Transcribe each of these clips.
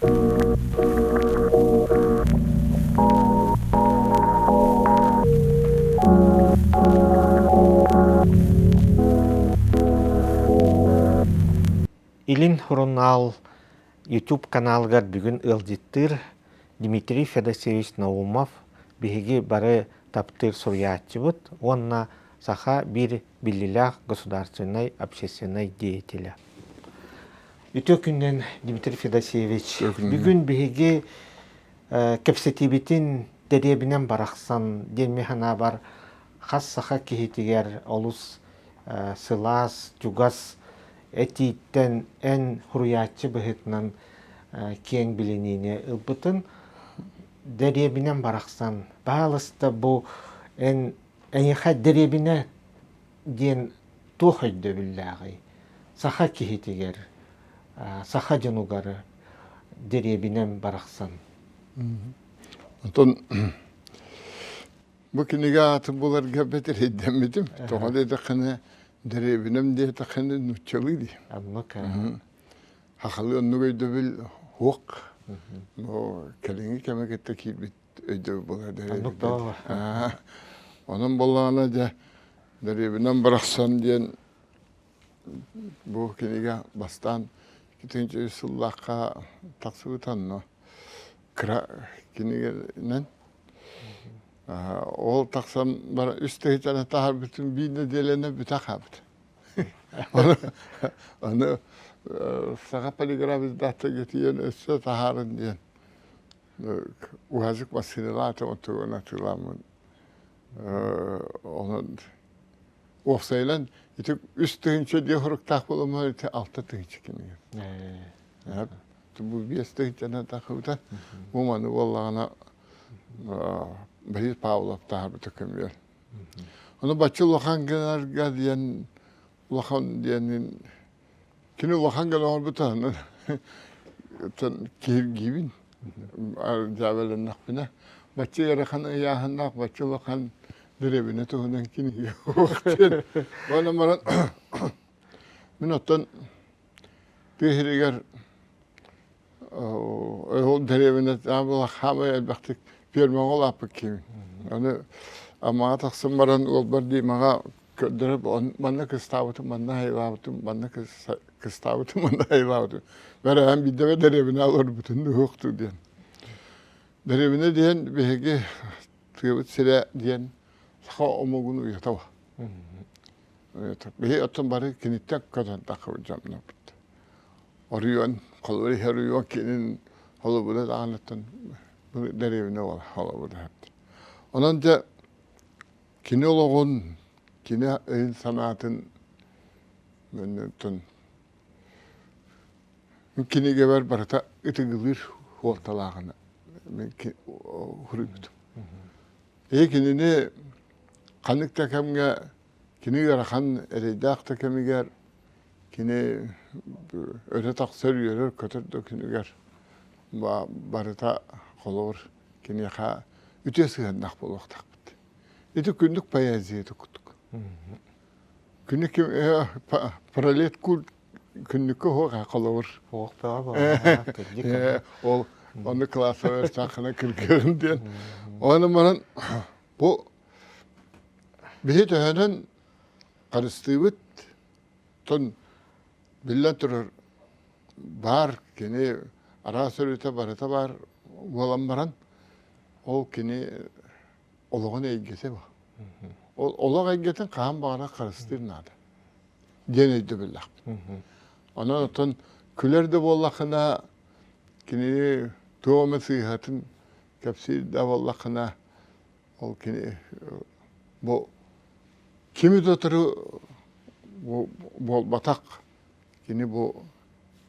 Илин сурунаал YouTube каналыгар бүгүн ыалдьыттыыр Дмитрий Федосеевич Наумов биһиги бары таптыыр суруйааччыбыт уонна саха биир биллилээх государственнай общественнай деятеля. Үтүө күнүнэн, Дмитрий Федосеевич. Бүгүн биһиги кэпсэтиибитин дэриэбинэн барахсан диэн мин санаабар хас саха киһитигэр олус сылаас, чугас этииттэн эн суруйааччы быһыытынан киэҥ билиниини ылбытын дэриэбинэн барахсан баалыста бу эн эйиэхэ дэриэбинэ диэн туох өйдөбүллээҕий саха киһитигэр саха дьонугар дэриэбинэм барахсан Онтон бу кинигэ аатын буларга бэтэрийдэммитим. Тоҕо диэтэххинэ, дэриэбинэм диэтэххинэ нууччалыы дии. Оннук. Хахалы оннук өйдөбүл суох. Бу кэлиҥҥи кэмэ кытта киирбит өйдөбүл буолар Оннук да. Онон буоллаҕына дьэ дэриэбинэм барахсан диэн бу кинигэ бастаан 2003 сыллаахха тахсыбыта онно кыра кинигэнэн ол тахсан баран үс тыһыынчаны таһаарбытым биир нэдиэлэнэн бүтэ хаалбыт. Аны саха полиграф издателгэ тиийэн өссө таһаарын диэн уһазык массыыналаатым оттугун атыыламмын онон уопсайынан ити 3000 диэн хоруктаах буоламмын ити 6000 кинигэ. Бу 5000 тахыбыта. Бу маны буоллаҕына Борис Павлов таһаарбыта көмүөл. Ону бачча улахан гынарга диэн улахан диэн кини улахан гына оҥорбута киһиргиибин дьаабыланнахпына бачча ыарахан ыйааһыннаах бачча улахан дэриэбинэ туһунан кинигэ диэн уонна баран мин оттон тыа сиригэр Ол дэриэбинэ хаамай элбэхтик фермаҕа улааппыт киһибин. Аны Аммаҕа тахсан баран уолбар Димаҕа көрдөрөп манна кыстаабытым, манна айылаабытым, манна кыстаабытым, манна айылаабытым. Бэрээн биирдэ дэриэбинэ олорбутун уһуктуу диэн. Дэриэбинэ диэн биһиги тыабыт сирэ диэн саха омугун уйата. Биһи оттон бары киниттэн көтөн таххыбыт дьоннорбут. Оройуон, холобур иһэр оройуон киинин холобура даҕаныттан дэриэбинэ буолар холобура. Онон дьэ кини олоҕун, кини өйүн-санаатын кинигэбэр барыта ытыгылыыр суолталааҕын мин суруйбутум. Ээ кинини ханнык да кэмҥэ кини ыарахан эрэйдээх да кэмигэр кини өрө тахсар үөрэр-көтөр да күнүгэр барыта холобур киниэхэ үтүө сыһыаннаах буолуохтаахпыт. Ити күндүк поэзията курдук. Күнү ким параллель күннүккэ уһуох холобур. Ол ону классовая саахана кыргыһын диэн. Оны манан бу биһи төһөнөн харыстыыбыт тон биллэн турар баар кини араас өрүтэ барыта баар буолан баран ол кини олоҕун эйгэтэ бу. Ол олох эйгэтин хаһан баҕарар харыстыыр наада диэн өйдөбүллээхпин. Онон оттон күлэр да буоллаххына кинини туох эмэ сыыһатын кэпсиир да буоллаххына ол кини бу кими да утары буолбатах кини бу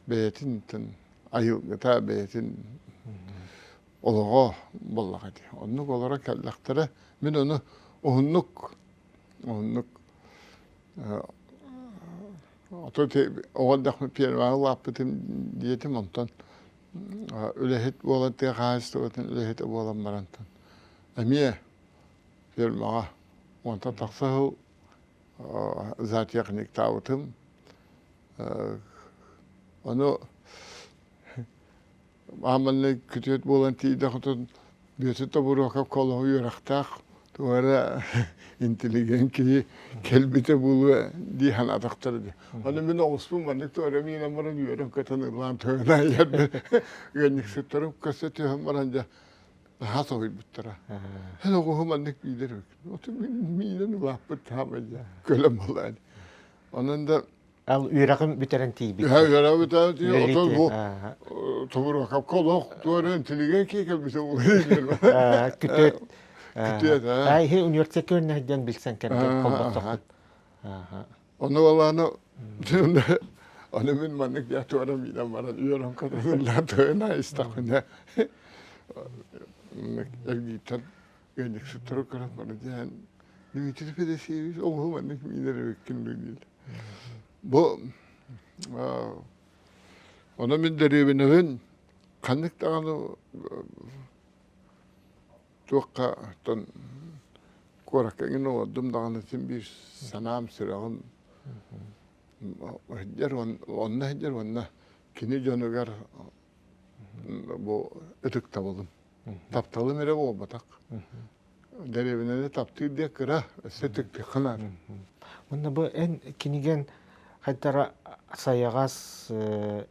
бэйэтин айылгыта бэйэтин олоҕо буоллаҕа дии. Оннук олоро кэллэхтэрэ мин ону уһуннук уһуннук ото оҕо эрдэхпинэ перваҕа улааппытым диэтим онтон үлэһит буолан тыа хаһаайыстыбатын үлэһитэ буолан барантан эмиэ фермаҕа онтон тахса сыл зоотехниктаабытым. Ону Ааманна күтүөт буолан тиийдэх отон Бүөтүр Тобуруокап колоһу үөрэхтээх туох эрэ интеллигент киһи кэлбитэ буолуо дии санаатахтара дии. Аны мин оҕуспун маннык туора миинэн баран үөрэн көтөн ыллаан тойон айарбын ыанньыксыттарым көсө түһэн баран дьэ наһаа соһуйбуттара. Эн оҕуһу маннык биилэр эбиккин. Оту мин миинэн улааппыт таама дьэ көлөм буолаа. Онон да Ал үөрэҕин бүтэрэн тиийбит. Үөрэҕин бүтэрэн тиийбит. Отон бу Тобуруокапка олох туора интеллигент киһи кэлбитэ Күтүөт. Күтүөт. Аа, иһи университекка үөрэнэ билсэн кэргэн холбосохпут. Ону олааны ону мин маннык дьэ туора миинэн баран үөрэн көтөтүллээн тойон истэхпинэ эргииттэн ыанньыксыттары көрөн баран диэн Дмитрий Федосеевич оҕуһу маннык миинэр эбиккин диир. Бу ону мин дэриэбинэбин ханнык даҕаны туохха оттон куоракка иҥин олордум даҕаны син биир санаам сүрэҕим сылдьар онно сылдьар уонна кини дьонугар бу ытыктабылым тапталым эрэ буолбатах Дэриэбинэни таптыыр диэ кыра, өссө түктүххэ наада. Уонна бу эн кинигэн хайдара сайаҕас,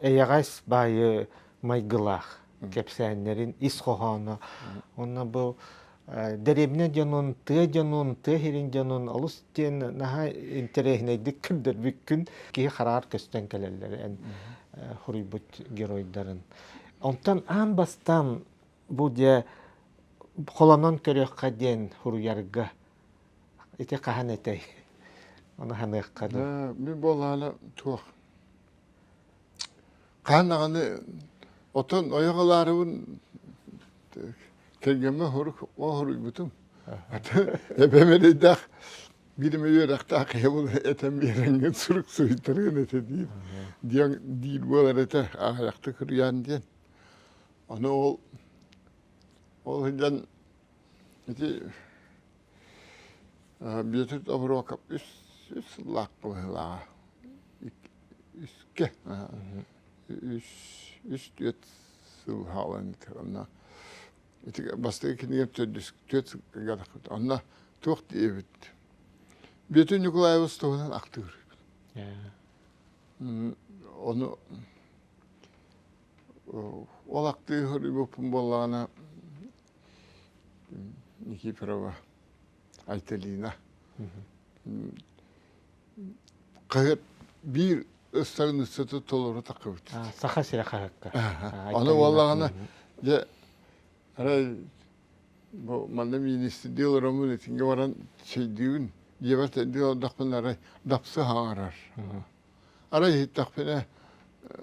эйэҕэс баайы майгылаах кэпсээннэрин ис хоһооно. Уонна бу дэриэбинэ дьонун, тыа дьонун, тыа сирин дьонун олус диэн наһаа интэриэһинэйдик көрдөрбүккүн киһи хараар көстөн кэлэллэр эн хоруйбут геройдарын. Онтон аан бастаан бу дьэ холонон көрүөххэ диэн суруйарга ити хаһан этэй? Ону ханыахха дуу? Мин буоллаҕына туох хаһан даҕаны отон ойох ылаарыбын кэргэммэ хоруйбутум. Эбэм эрэйдээх биир эмэ үөрэхтээх киһи буолан этэн биэрэҥҥин сурук суруйтарыан этэ диир диэн диир буолар этэ аҕыйахта кырыйаан диэн. Аны ол ол сылдьан ити Бүөтүр Тобуруокап үс үс сыллаах быһыылааҕа. Үскэ үс үс түөрт сыл хаалан онно ити бастакы кинигэм төрдүс түөрт сылга тахсыбыт. Онно туох диэбит Бүөтүр Ньукулаевич туһунан ахтыыр. Ону Ол ахтыы хоруйбуппун буоллаҕына Никифорова Айталина хаһыат биир ыстарыныссата толору таххыбыт. Саха сирэ хаһыакка. Аны буоллаҕына дьэ арай бу манна министрдии олороммун итингэ баран чэйдиибин дьиэбэр чэйдии олордохпуна арай дапсы хаҥарар. Арай иһиттэхпинэ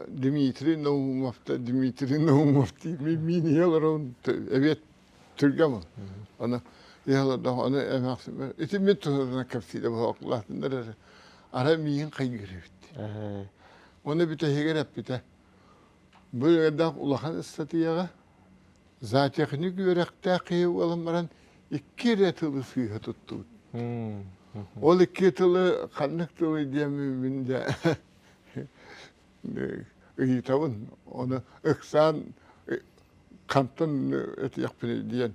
Дмитрий Наумов Дмитрий Наумов мин ийэ олоробун эбиэт түргэн Аны ийэ олордох аны эмээхсин ити мин туһунан кэпсиирэ буоллаатыннар эрэ арай миигин хайгыыр эбит. Оны бүтэһигэр эппитэ. Бу ыардаах улахан ыстатыйаҕа зоотехник үөрэхтээх киһи буолан баран икки эрэ тылы сыыһа туттубут. Ол икки тылы ханнык тылы диэммин мин дьэ ыйытабын. Ону ыксаан хантан этиэхпиний диэн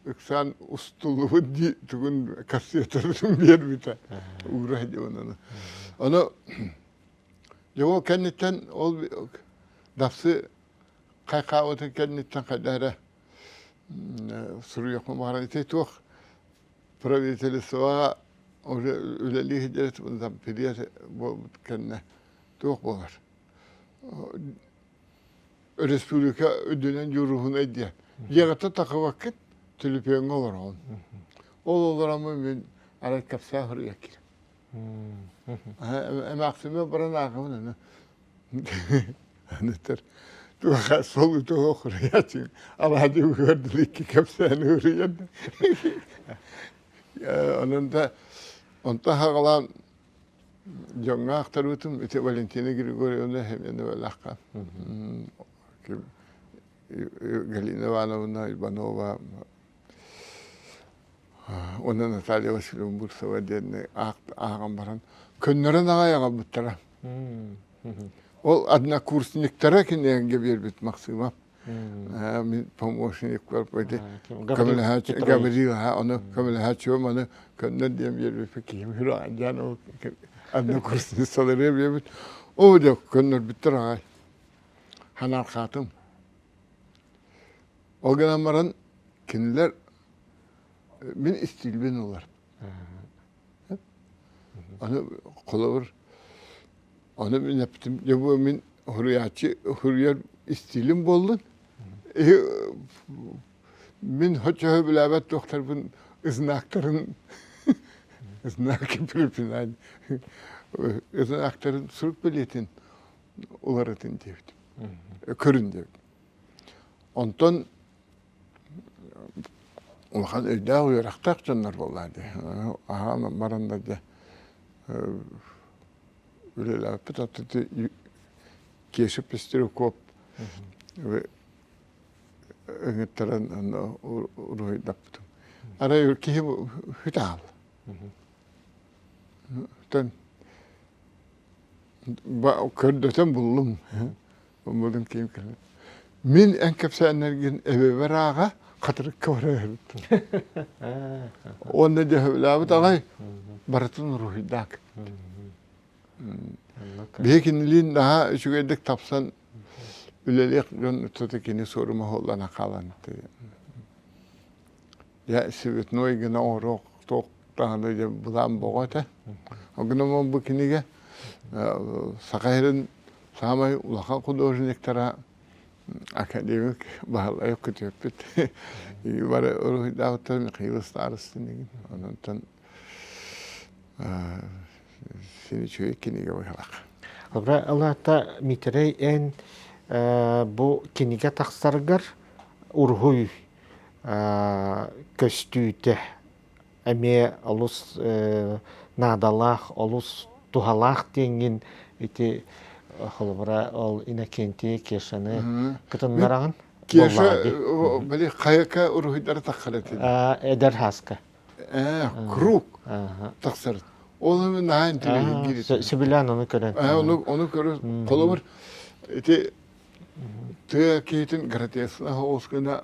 ыксаан устуллубут дии тугун кассетатын биэрбитэ уура диэн ону. Ону дьэ ол кэнниттэн ол дапсы хайхаабытын кэнниттэн хайдах эрэ суруйуохпун баҕарар ити туох правительствоҕа уже үлэлии сылдьар там пилиэт буолбут кэннэ туох буолар республика үрдүнэн дьууруһунай диэн дьиэҕиттэн тахыбаккыт төлөпүөҥҥэ олороҕун ол олороммун мин арай кэпсээн суруйа киирим эмээхсиммэр баран ааҕабын аны Анытар туоха сол туох хуруйааччы алаадьы угуордун икки кэпсээни уруйан онон да онто хаҕалаан дьоҥҥо ахтарбытым ити Валентина Григорьевна Семеновалаахха Галина Ивановна Иванова Уонна Наталья Васильевна Бурцева диэн ааҕан баран көннөрөн аҕай аҕалбыттара. Ол однокурсниктара кинигэ биэрбит Максимов. Мин помощник эти көмөлөһөөччү Гаврил ону көмөлөһөөччүм ону көннөр диэн биэрбиппит киһим хүрэҕин ол однокурсницалары биэрбит. Оо дьэ көннөрбүттэр аҕай. Ханархаатым. Ол гынан баран кинилэр мин истиилбин ылар. Аны холобур Ону мин эппитим, дьэ бу мин суруйааччы суруйар истиилим буоллун. Мин хочоһу билээбэт туохтарбын знактарын знаки препинания знактарын сурук билиэтин уларытын диэбитим. Көрүн диэбитим. Онтон улахан өйдөөх үөрэхтээх дьоннор буоллаа дии. Аһаан бараннар дьэ үлэлээппит аттыты Кеша Пестряков ыҥыттаран уруһуйдаппытым. Арай киһи хүт аал. Тэн көрдөтөн буллум. Буллум киим кэлэн. Мин эн кэпсээннэргин эбэбэр ааҕа хатырыкка барар эбиппин. Уонна дьөһүлээбит аҕай барытын уруһуйдаак. Биһи кинилиин наһаа үчүгэйдик тапсан үлэлиэх дьон тута кини суорума оһоллана хаалан дьэ цветной гына оҥоруох туох даҕаны дьэ былаан боҕо этэ. Ол гынан бу кинигэ Саха сирин саамай улахан художниктара академик Баһылай күтүөппүт бары уруһуйдаабыттар Михаил Старостин игин. Онтон син үчүгэй кинигэ быһалаах. Ылра ылата Митрей эн бу кинигэ тахсарыгар уруһуй көстүүтэ эмиэ олус наадалаах, олус туһалаах диэҥҥин ити холобура ол Иннокентий Кешаны кытыннараҕын Кеша били хайака уруһуйдара таххар этин. Эдэр хаска. Круг тахсар. Ол эми наһаа интеллигент. Сөбүлээн ону көрөн. Ону ону көрө холобур ити тыа киһитин гротескна оҕус гына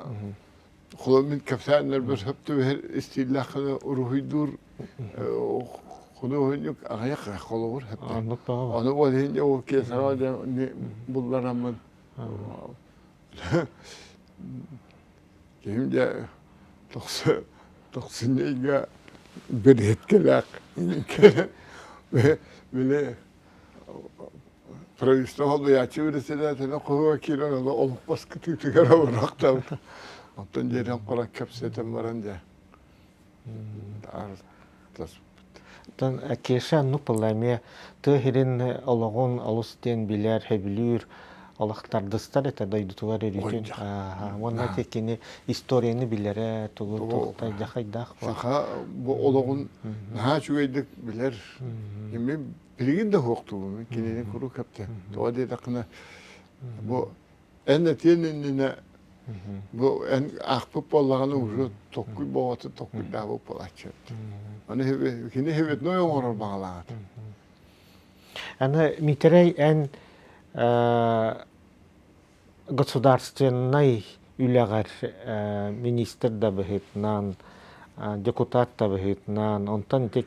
холобур мин кэпсээннэрбэр сөп түбэһэр истииллээх гына уруһуйдуур худуоһунньук аҕыйах холобур ону ол иһин ол киэсэҕэ буллараммын киһим дьэ тохсунньу ыйга бэриэткэлээх били Правительство холбуйааччы председателэ хоһуга киирэн ону олоппос кытыытыгар олорохтообута. Оттон дьиэтин хорон кэпсэтэн баран дьэ Оттон Кеша оннук буолла эмиэ тыа сирин олоҕун олус диэн билэр, сөбүлүүр олох тардыстар этэ дойдутугар өрүүтүн. Уонна ити кини историяны билэрэ, тугу туохтай дьахайдаах Саха бу олоҕун наһаа үчүгэйдик билэр. Мин Билигин да суохтуубун кинини куруук кэпсээн. Тоҕо диэтэххинэ бу эн этиэн иннинэ бу эн аахпыт буоллаҕына уже токкуй боҕото токкуйдаабыт буолааччы. Аны кини хебетной оҥорор баҕалаах этэ. Аны Митрей эн государственнай үлэҕэр министр да быһыытынан, дьокутаат да быһыытынан, онтон ити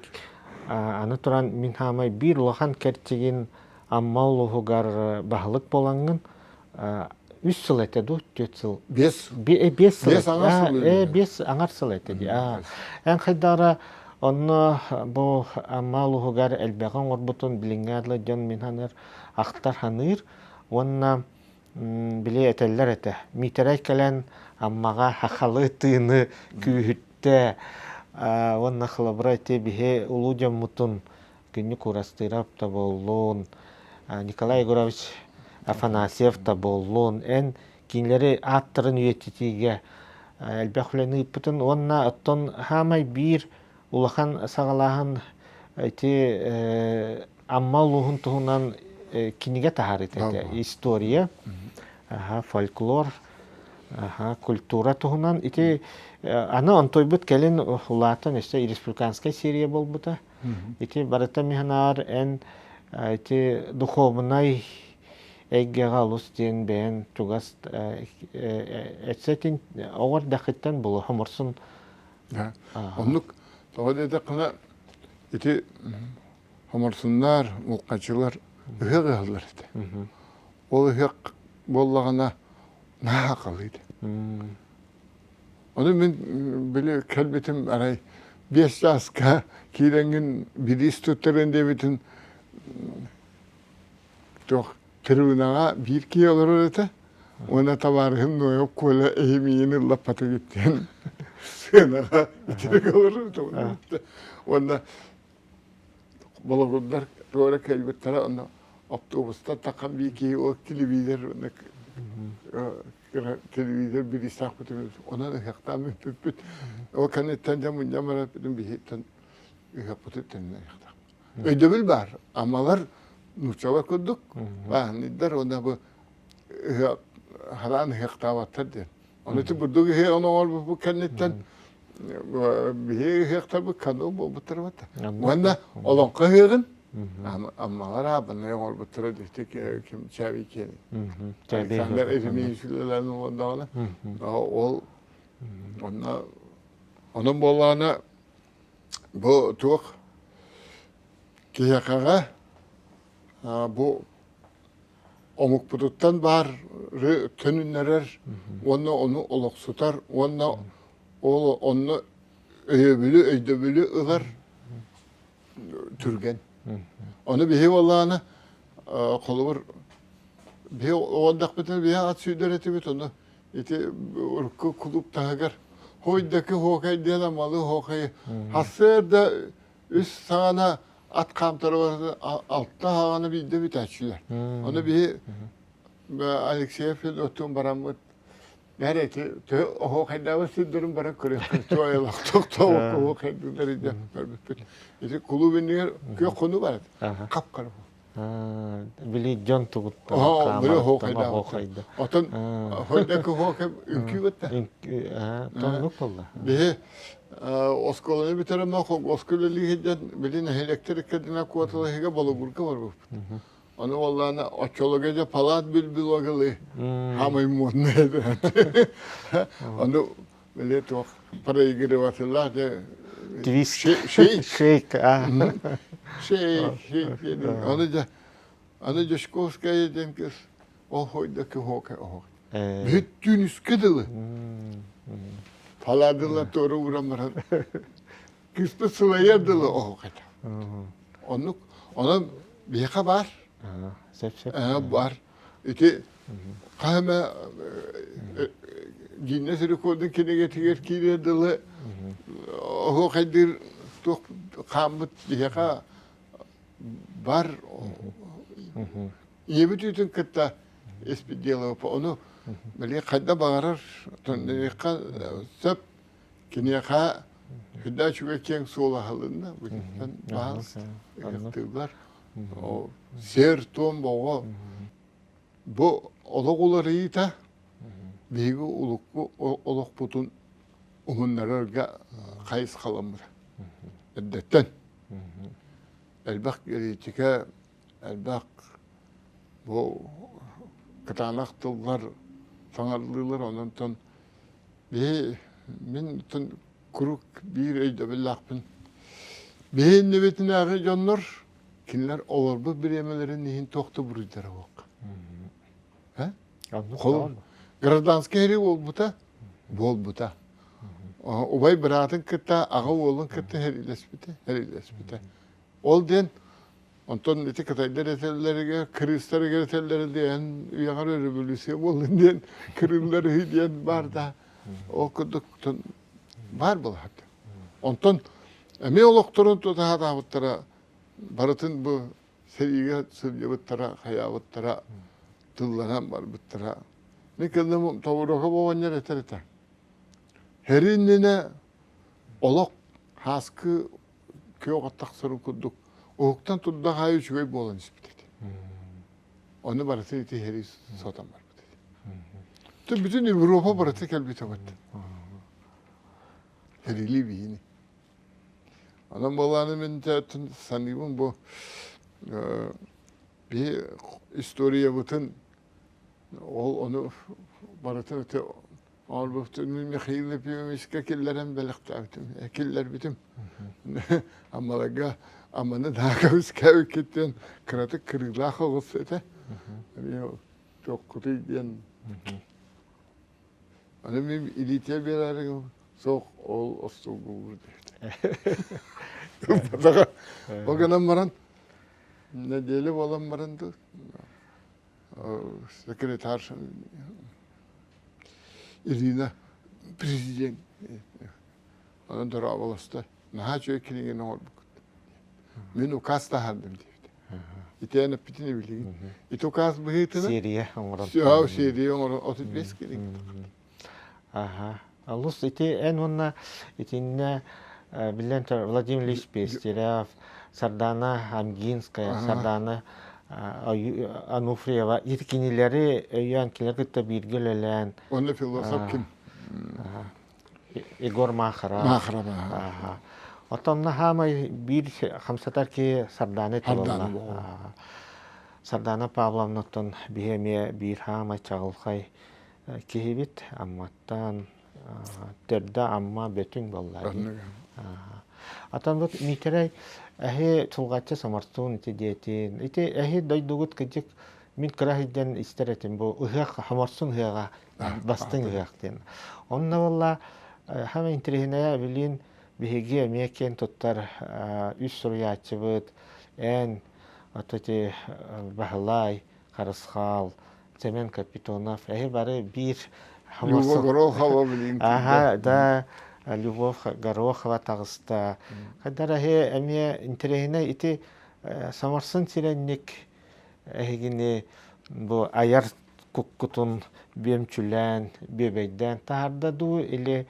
аны туран мин хаамай биир улахан кэрчигин Амма улууһугар баһылык буолаҥҥын үс сыл этэ дуу, түөрт сыл? Биэс. Биэс сыл. Биэс аҥар сыл. Биэс аҥар сыл этэ дии. Эн хайдара онно бу Амма улууһугар элбэҕи оҥорбутун билиҥҥи адылы дьон мин саныыр ахтар саныыр уонна били этэллэр этэ Миитэрэй кэлэн Аммаҕа хахалы тыыны күүһүттэ уонна холобура ити биһи улуу дьоммутун Күннүк Уурастыырап да буоллун Николай Егорович Афанасьев да буоллун эн кинилэри ааттарын үйэтитиигэ элбэх үлэни ыыппытын уонна оттон хаамай биир улахан саҕалааһын ити Амма улууһун туһунан кинигэ таһаарыыта этэ. История, фольклор, культура туһунан. Ити аны онтуйбут кэлин улаатан өссө республиканскай серия буолбута. Ити барыта миһанаар эн ити духовнай эйгэҕэ олус диэн бэйэн чугас эсэтин оҕор дахыттан булу хомурсун. Оннук тоҕо диэтэххинэ ити хомурсуннар, мулхачылар ыһыах ыһаллар этэ. Ол ыһыах буоллаҕына наһаа халыйда. Ону мин били кэлбитим арай биэс чааска киирэҥҥин бириис туттарыан диэбитин туох трибунаҕа биир киһи олорор этэ уонна табаарыһым Ноев Коля эһи миигин ыллаппатыгыт диэн сыанаҕа итирик олорор этэ уонна Болугурдар туора кэлбиттэрэ онно автобустан таххан биир киһи ол телевизор телевизор бириистээх онон ыһыахтаан бүппүппүт. Ол кэнниттэн дьэ мунньан барарбытын биһиттэн ыһыахпытын төннөн ыһыахтаах. Өйдөбүл баар. Амалар нууччалар курдук бааһынайдар уонна бу ыһыах хараан ыһыахтаабаттар диэн. Ону ити бурдук ыһыаҕын оҥорбуппут кэнниттэн биһиги ыһыахтарбыт канал буолбуттара батта. Уонна олоҥхо ыһыаҕын Аммалар аабаннай оҥорбуттара дьикти ким Чави киэни. Александр Ефимович үлэлээн олордоҕуна ол онно онон буоллаҕына бу туох киһиэхэҕэ бу омукпутуттан баары төнүннэрэр уонна ону олохсутар уонна ол онно өйөбүлү өйдөбүлү ылар түргэн. Ону биһи буоллаҕына холобур биһи оҕордохпутуна биһи ат сүүрдэр этибит ону ити урукку кулууп таһыгар хойдакы хоокай диэн амалы хоокайы сарсыарда үс саҕана ат хаамтара алта хаҕана биирдэ бүтээччилэр. Ону биһи Алексеев оттуун бараммыт бары ити оһуохайдаабыт сирдэрин баран көрүөхпүт туойалах тохтообокко оһуохайдыыллар диэн көрбүппүт. Ити кулууп иннигэр күөх хонуу бар этэ. Хап-хара Били дьон тугуттан били оһуохайдаабыт. Отон хойдакы оһуохай үҥкүү бытта. Тоннук буолла. Биһи оскуоланы бүтэрэн оскуола үлэлии сылдьан били нэһилиэктэр иккэрдинэ куоталаһыыга Болугурга барбыппыт. Ону буоллаҕына оччолорго дьэ палаат бүлбүлогалы хамай модный этэ. Ону били туох проигрывателлаах дьэ Твист. Шейк. Шейк. Шейк, шейк диэн. Ону дьэ аны Дьошковская диэн кыыс ол хойда кыһока оһох. Бүттүүн үскэ дылы. Паладыла туора уран баран кыыспыт сылайар дылы оһох этэ. Оннук онон биһиэхэ баар. Сөп сөп. Бар. Ити хаһан эмэ Гиннес рекордун кинигэтигэр киирэр дылы оһуохайдыыр туох хааммыт биһиэхэ бар ийэбит үүтүн кытта испит дело ону били хайда баҕарар төннөрүөххэ сөп киниэхэ сүрдээх үчүгэй киэҥ суол аһылынна бу баһаас ыһыктыыллар сиэр-туом боҕо бу олох уларыйыыта биһиги улукку олохпутун уһуннарарга хайысхаламмыта эрдэттэн элбэх критика элбэх бу кытаанах тыллар саҥарыллыылар онон биһи мин куруук биир өйдөбүллээхпин биһи иннибитинээҕи дьоннор кинилэр олорбут бириэмэлэрин иһин туох да буруйдара суох. Гражданскай сэрии буолбута, буолбута. Убай быраатын кытта, аҕа уолун кытта сэриилэспитэ, сэриилэспитэ. Ол диэн, онтон ити кытайдар этэллэригэр, кырыыстарыгар этэллэрэ диэн, үйэҕэр өрөбөлүүсүйэ буоллун диэн, кырыыллар үһү диэн баар да, ол курдук баар буолаат. Онтон эмиэ олохторун тута сатаабыттара, барытын бу сэриигэ сылдьыбыттара, хайаабыттара, тылланан барбыттара. Мин кэллим Тобуруокап оҕонньор этэр этэ. Һэри иннинэ олох һааскы күөх от тахсарын курдук уһуктан турдах аайы үчүгэй буолан испит этэ. Ону барытын ити һэри сотон барбыт этэ. Бүтүн Европа барыта кэлбитэ бат. Һэрилии биһини. Онон буолааны мин саныыбын бу. Биһи историябытын ол ону барытын ити оҥорбуппутун Михаил Ефимовичка киллэрэн бэлэхтээбитим, киллэрбитим. Аммаларга Амманы Даакабыскаабыккыттан кыратык кырыылаах оҕус этэ. Эмиэ туохкутуй диэн. Аны мин илиитэ биэрээри суох ол остуолга уур диэбит. Ылбатаҕа. Ол гынан баран Нэдиэлэ буолан баран дуу, секретарь Ирина президент онон дорооболосто. Наһаа үчүгэй кинигэни оҥорбуккут. Мин указ таһаардым диэбит. Итиэн эппитин билигин. Ити указ быһыытынан Серия оҥорон. Серия оҥорон 35 кинигэ. Аха. Олус ити эн уонна итиннэ биллэн турар Владимир Ильич Пестерев, Сардана Амгинская, Сардана Ануфриева ити кинилэри өйөөн кинилэр кытта бииргэ үлэлээн Онно философ ким? Егор Махаров. Махаров. Оттон хаамай биир хамсатар киһи Сардана буолла. Сардана Павловнаттан биһи эмиэ биир хаамай чаҕылхай Киһибит Амматтан төрдө Амма Бөтүҥ буолла дии. Атан бу Миитэрэй эһи Тулҕаччы Самарсуун ити диэтин. Ити эһи дойдугут кыдьык мин кыра сылдьан истэр этим бу ыһыах Хоморсун ыһыаҕа бастыҥ ыһыах диэн. Онно буолла хама интэриэһинэйэ билин биһиги эмиэ киэн туттар үс суруйааччыбыт эн ото ити Баһылай Харысхал Семен Капитонов, эһи бары биир Любовь Горохова билигин Аха, да, Любовь Горохова таҕыста. Хайдар эһи эмиэ интэриэһинэй ити Самарсын сирэнник эһигини бу айар куккутун бүөмчүлээн, бүөбэйдээн таһаарда дуу или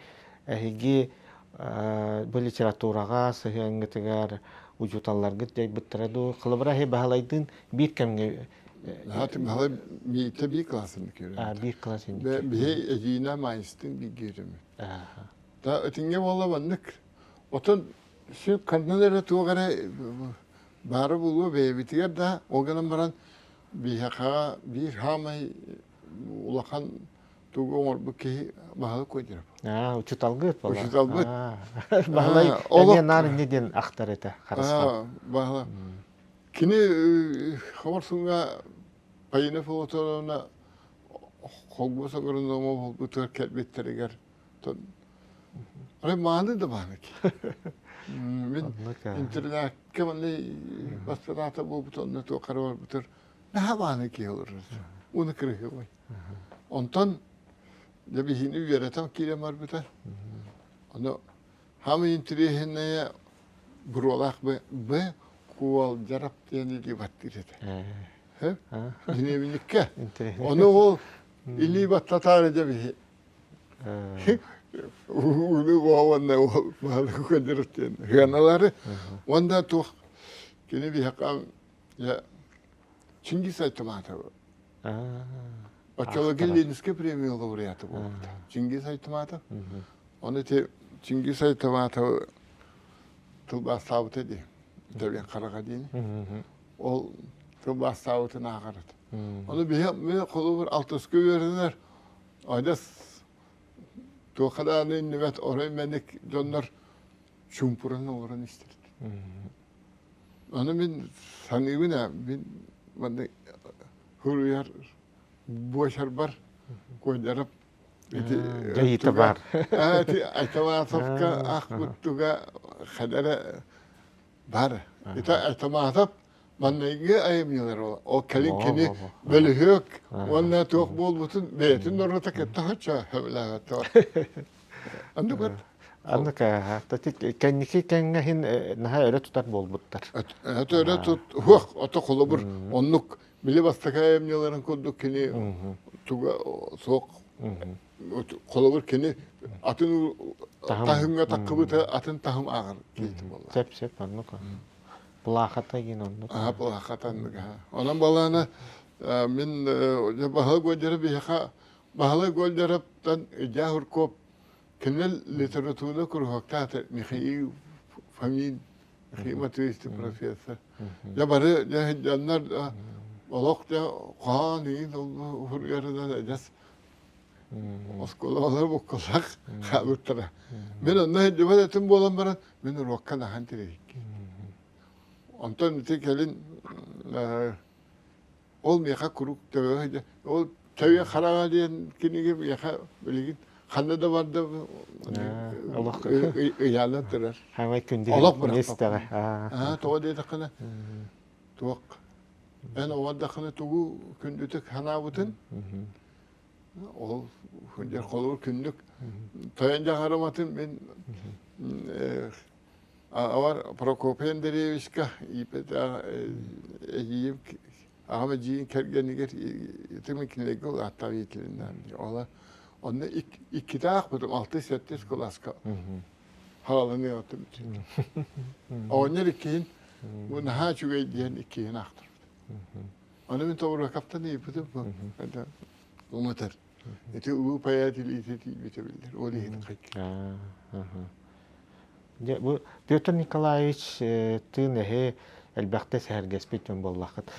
эһиги бу литератураҕа сыһыаҥҥытыгар учууталларгыт дьайбыттара дуу? Холобура, эһи Баһылайдыын биир кэмҥэ Хаатын баһылай миитэ биир классын көрөм. Биир класс Биһи эдьиинэ маайыстын бииргиэрим. Та итингэ буола маннык. Отон сү ханнан эрэ туох эрэ баара буолуо бэйэбитигэр да ол гынан баран биһиэхэ биир хаамай улахан тугу оҥорбут киһи баһылык Кодиров. Аа, учуталгыт буолла. Учуталбыт. Баһылай эмиэ наар инне диэн ахтар этэ харысхал. Баһылай. Кини Хоморсуҥҥа Фаина Филатовна холбос агронома буолбутугар кэлбиттэригэр арай мааны да мааны Мин интернакка манна бастанаата буолбут онно туох эрэ барбытыр наһаа мааны киһи олорор уну кырыһыбай онтон дьэ биһини үөрэтэн киирэн барбыта ону Хаамай интэриэһинэйэ буруолаах Б, Б Куолдьарап диэн илии баттыыр этэ. Динеминиккэ. Ону ол илии баттатаары дьэ биһи Ууну уонна ол баһылык Куолдьарап диэн сыаналары уонна туох кини биһиэхэ Чингиз Айтматов Оччолорго Ленинскэй премия лауреата буолбута. Чингиз Айтматов. Ону ити Чингиз Айтматов тылбаастаабыта дии. Италиян хараҕа диини. Ол тылбаастаабытын ааҕар этэ. Ону биһи мен холобур алтыска үөрэнэр адьас туохха даҕаны иннибэт орой мэник дьоннор чуумпуран олорон истэр. Ону мин саныыбын ээ, мин манна суруйар буочарбар Куонньарап ити дьайыыта баар. Ити Айтаматовка аахпыттуга хадара бар. Ити Айтаматов манныгы айымньылар ол кэлин кини бөлүһүөк уонна туох буолбутун бэйэтин норуота кытта хочо сөбүлээбэт. Оннук Аннык кэнники кэмҥэ иһин наһаа өрө тутар буолбуттар. Өтө өрө тут хуох ото холобур оннук били бастакы айымньыларын курдук кини туга суох холобур кини атын таһымҥа таккыбыта атын таһым ааҕар киһитэ буолла. Сөп сөп оннук. Плахата гин оннук. Аа плахата оннук. Онон балаана мин Баһылай Гольдеров биһиэхэ Баһылай Гольдеровтан Илья Хурков Кинил литература куруһуоктаата Михаил Фомин, Михаил Матвеевич профессор. Дьэ бары дьэ дьоннор. Олох дьэ хоһоон иин уһуруйарынан адьас оскуолалар буккулах хаалбыттара. Мин онно сылдьыбат этим буолан баран, мин уруокка наһан тирэйиккин. Онтон ити кэлин ол миэхэ куруук төбө ол Төбө хараҕа диэн кинигэ миэхэ билигин ханна да барда ыйаанан турар. Хамай күндү Олох бырахпаппын. Тоҕо диэтэххинэ туох эн оҕордаххына тугу күндүтүк санаабытын ол холобур күннүк тойон дьаһарыматын мин Авар Прокопий Андреевичка эдьиийим аҕам эдьиийин кэргэнигэр итими кинилэргэ улааттаах иитилиннээн ола онно иккитэ аахпытым алтыс-сэттис кылааска хааланыаҕытым оҕонньор иккиһин бу наһаа үчүгэй диэн иккиһин аахтарбыт ону мин Тобуруокаптан ыйыппытым уматар ити улуу поэт илиитэ тиийбитэ биллэр ол иһин Дьэ, бу Петр Николаевич тыын эһи элбэхтэ сэһэргэспит дьон буоллаххыт.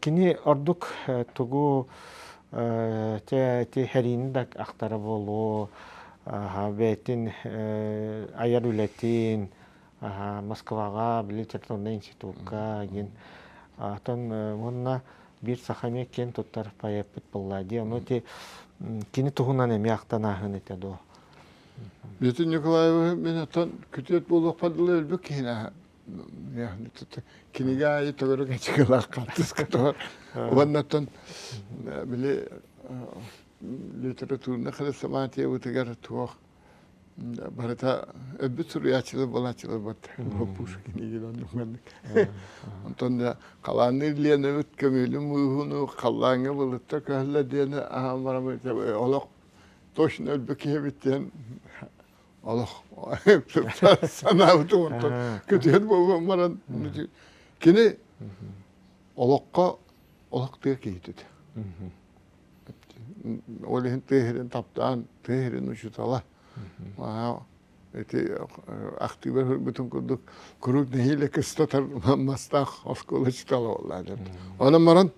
Кини ордук тугу те хэриини да ахтара буолуо, бэйэтин айар үлэтин, Москваҕа, били литературнай институкка диэн. Атын уонна биир саха эмиэ киэн туттар поэппыт буолла дии. Ону ити кини туһунан эмиэ ахтан ааһын этэ дуо? Петр Николаевиһы мин оттон күтүөт буолуохпар дылы өлбүт киһини кинигэ аайы төгүрүк ачыкылаах хаартыска тоҕор. Уонна оттон били литературнай хрестоматиябытыгар туох барыта өлбүт суруйааччылар буолааччылар бат Пушкин игин оннук маннык. Онтон да халаанныыр Ленабыт көмүлү мууһуну халлааҥҥа былытта көһөллө диэни аһаан бараммыт олох точно өлбүт киһибит диэн олох санаабытым онтон күтүөн буолан баран кини олоххо олох тыа киһитэ ол иһин тыа сирин таптаан тыа сирин учуутала ити ахтыыбар көрбүтүм курдук куруук нэһиилэ кыстатар мастаах оскуола учуутала буолла онон баран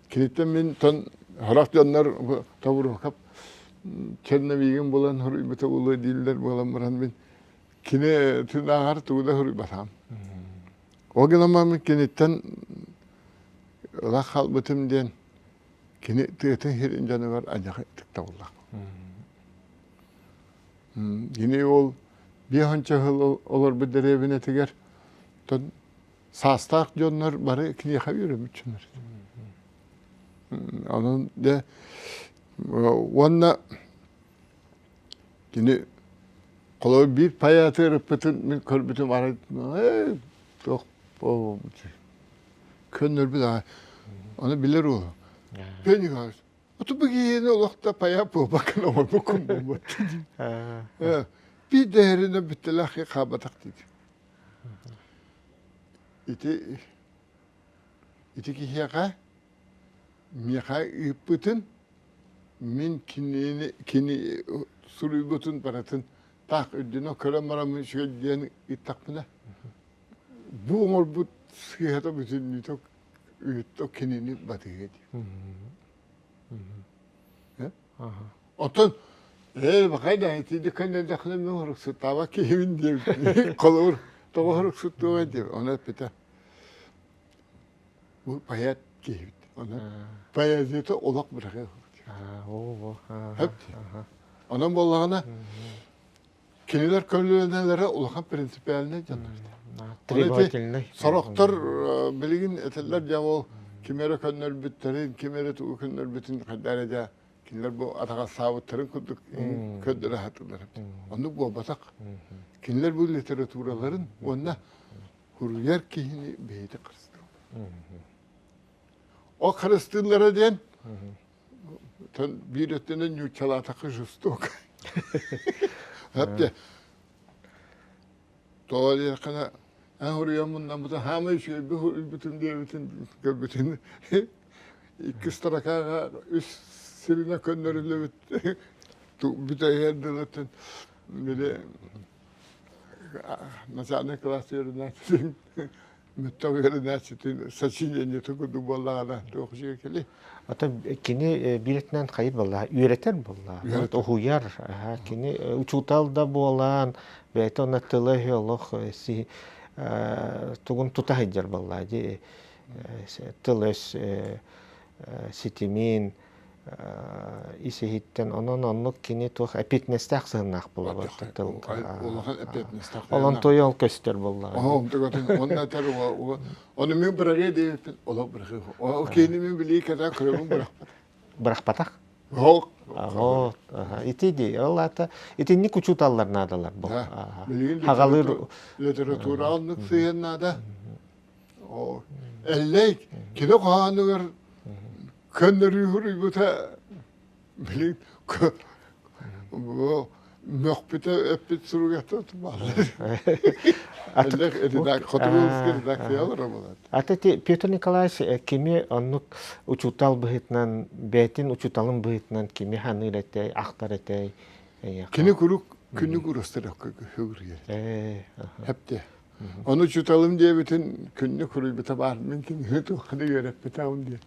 Киниттэн мин тон харах дьоннор Тобуруокап черновигин булан хоруйбута буолуо дииллэр буолан баран мин кини тынааҕар тугу да хоруйбатаҕым. Ол гынан баран киниттэн ыла хаалбытым диэн кини тыатын сирин дьонугар адьаҕы ытыктабыллаах. Кини ол биэс сыл олорбут дэриэбинэтигэр тон саастаах дьоннор бары киниэхэ үөрэммит дьоннор. Онон дьэ уонна кини холобур биир поэты ырыппытын мин көрбүтүм арай туох көннөрбүт аҕай ону билэр уол Петр Николаевич бу киһини олохто пая буолбаккын оҥорбуккун буолбут биир дэһэринэ бүттэлээх хаабатах диир Ити ити киһиэхэ миэхэ ыыппытын мин кинини кини суруйбутун барытын таах үрдүнэн көрөн бараммын үчүгэй диэн ыыттахпына бу оҥорбут сыыһата бүтүннүүтэ ыытта кинини батыһыа диир. Оттон ээ бакай итинник көннөрдөххүнэ мин хоруксуттаабат киһибин диэбит. Холобур, тоҕо хоруксуттуоҕай диэбит. Ону эппитэ. Бу поэт киһибит. Ону поэзията олох быраҕыа. Онон буоллаҕына кинилэр көлүөнэлэрэ улахан принципиальнай дьоннор. Требовательный. Сорохтор билигин этэллэр дьэ ол ким эрэ көннөрбүттэрин, ким эрэ тугу көннөрбүтүн хайдах эрэ дьэ кинилэр бу атаҕастаабыттарын курдук көрдөрө сатыыллар. Оннук буолбатах. Кинилэр бу литератураларын уонна суруйар киһини бэйэтэ харыстыыллар. Ол харыстыыллара диэн биир өттүнэн ньууччалаатахха жестоко. Әбде Тоҕо диэххинэ, эн суруйаммын хаамай үчүгэйбин суруйбутум диэбитин көрбүтүн икки строкаҕа үс сиринэ көннөрүллүбүт бүтэһигэр дылытын били начальник класс үөрэнээччитин. Мөттөх үөрэнээччитин сочинениетын курдук буоллаҕына туох үчүгэй кэлиэй. Ата кини биирэтинэн хайыр буолла, үөрэтэр буолла, уһуйар. Кини учуутал да буолан, бэйэтэ онно тыла-өһө олох тугун тута сылдьар буолла дии. Тыл-өс ситимин ис-иһиттэн онон оннук кини туох эппиэтинэстээх сыһыннаах буолар Улахан эппиэтинэстээх. Олон тойол көстөр буоллаҕа. Онно этэр Ону мин бырагы диэбиппин олох бырахыы. Ол киһини мин билии кэтэ көрөбүн бырахпат. Бырахпатах? Ол. Ити дии, ол аата итинник учууталлар наадалар бу. Билигин Хагалыыр литература оннук сыһыан наада. Эллэй кини хоһоонугар көннөрүү суруйбута Билигин мөхпүтэ эппит суругата Ата Петр Николаевич кими оннук учуутал быһыытынан бэйэтин учууталын быһыытынан кими ханыыр этэй, ахтар этэй? Кини куруук күннүк урастар хөгүрүйэр. Хепте. Ону учууталым диэбитин күннүк суруйбута баар. Мин кинини туохха да үөрэппэтэҕим диэн.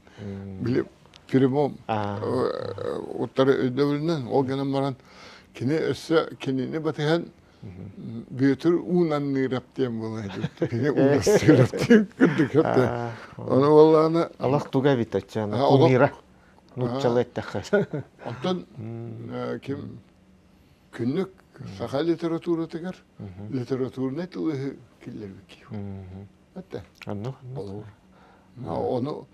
Били прямом уттары өйдөбүлүнэн ол гынан баран кини өссө кинини батыһан Бүөтүр уунанныырап диэн буолар. Кини уунастыырап диэн кырдык эттэ. Ону буоллаҕына Олох туга эбит оччоно кумира нууччалыы эттэххэ. Оттон ким Күннүк саха литературатыгар литературнай тылы киллэрбит киһи. Этэ. Оннук. Ону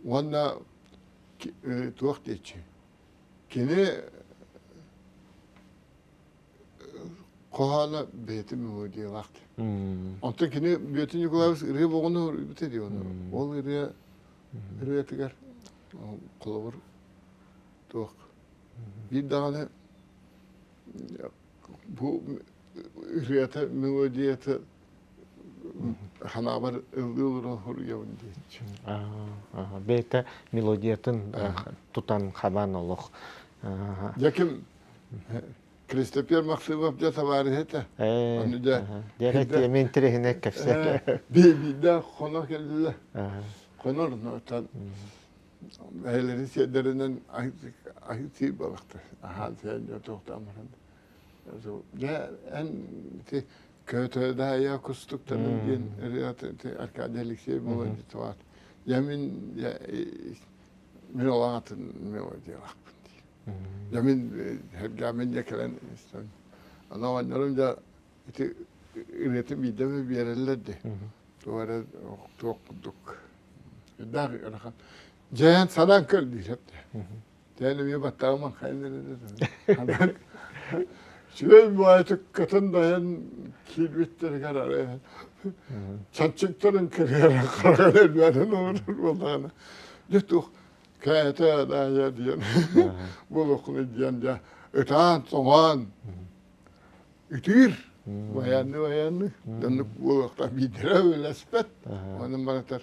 уонна туох диэччи. Кини хоһооно бэйэтин мелодиялаах. Онтон кини Бүөтүн Николаевич ырыа боҕону уруйбута дии ону. Ол ырыа ырыатыгар холобур туох Биир даҕаны бу ырыата, мелодията ханаабар ыллыы олорон суруйабын диэччи. Бэйэтэ мелодиятын тутан хабан олох. Дьэ ким Кристопер Максимов дьэ табаарыһа этэ. Ону дьэ Дьэ мен интэриэһинэй кэпсээ. Биирдэ хоно кэллилэр. Хонор Эһэлэрин сиэрдэринэн аһыы балахтар. Аһаан сиэн дьэ туохтаан баран. Дьэ эн ити Көтөдаайа кустуктанын диэн ырыата Аркадий Алексеев мелодиятыбаат. Дьэ мин мин ол аатын мелодиялаахпын диир. Дьэ мин Сэргээмин дьэ кэлэн истэн. Аны оҕонньорум дьэ ити ырыатын биирдэ эмэ биэрэллэр дии. Туох эрэ туох курдук Үрдээх ыарахан. Дьээн санаан көр диир Тээн эмиэ баттаҕым маҥхайан эрэр. Үчүгэй баайытык кытын дайан киирбиттэригэр арай чанчыктарын кырыара хараҕын элбээн олорор буоллаҕына дьэ туох кээтэ даайа диэн буолуоххунуй диэн дьэ ытаан-соҥоон ытыыр байаанны байаанны доннук буолуохтаах биирдэрэ үлэспэт онон баратар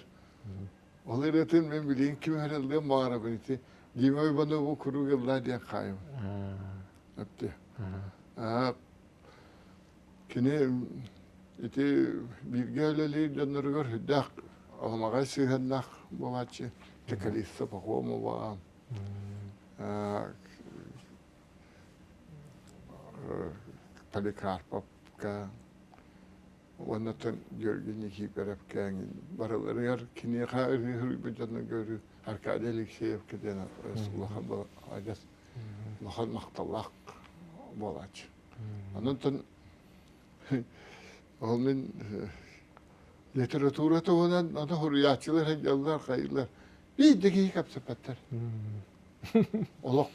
ол ырыатын мин билигин ким эрэ ыллыан баҕарабын ити Дима Иванову куруук ыллаа диэн хаайым эпти кини ити бииргэ үлэлиир дьонноругар сүрдээх аламаҕай сыһыаннаах буолааччы Текалиса Пахомова Поликарповка уонна Георгий Никифоровка барыларыгар киниэхэ ырыа дьонно көрүү Аркадий Алексеевка диэн улахан адьас улахан махталлаах буолааччы. Онон ол мин литература туһунан аны суруйааччылар сылдьаллар хайыылар биир да киһи кэпсэппэттэр. Олох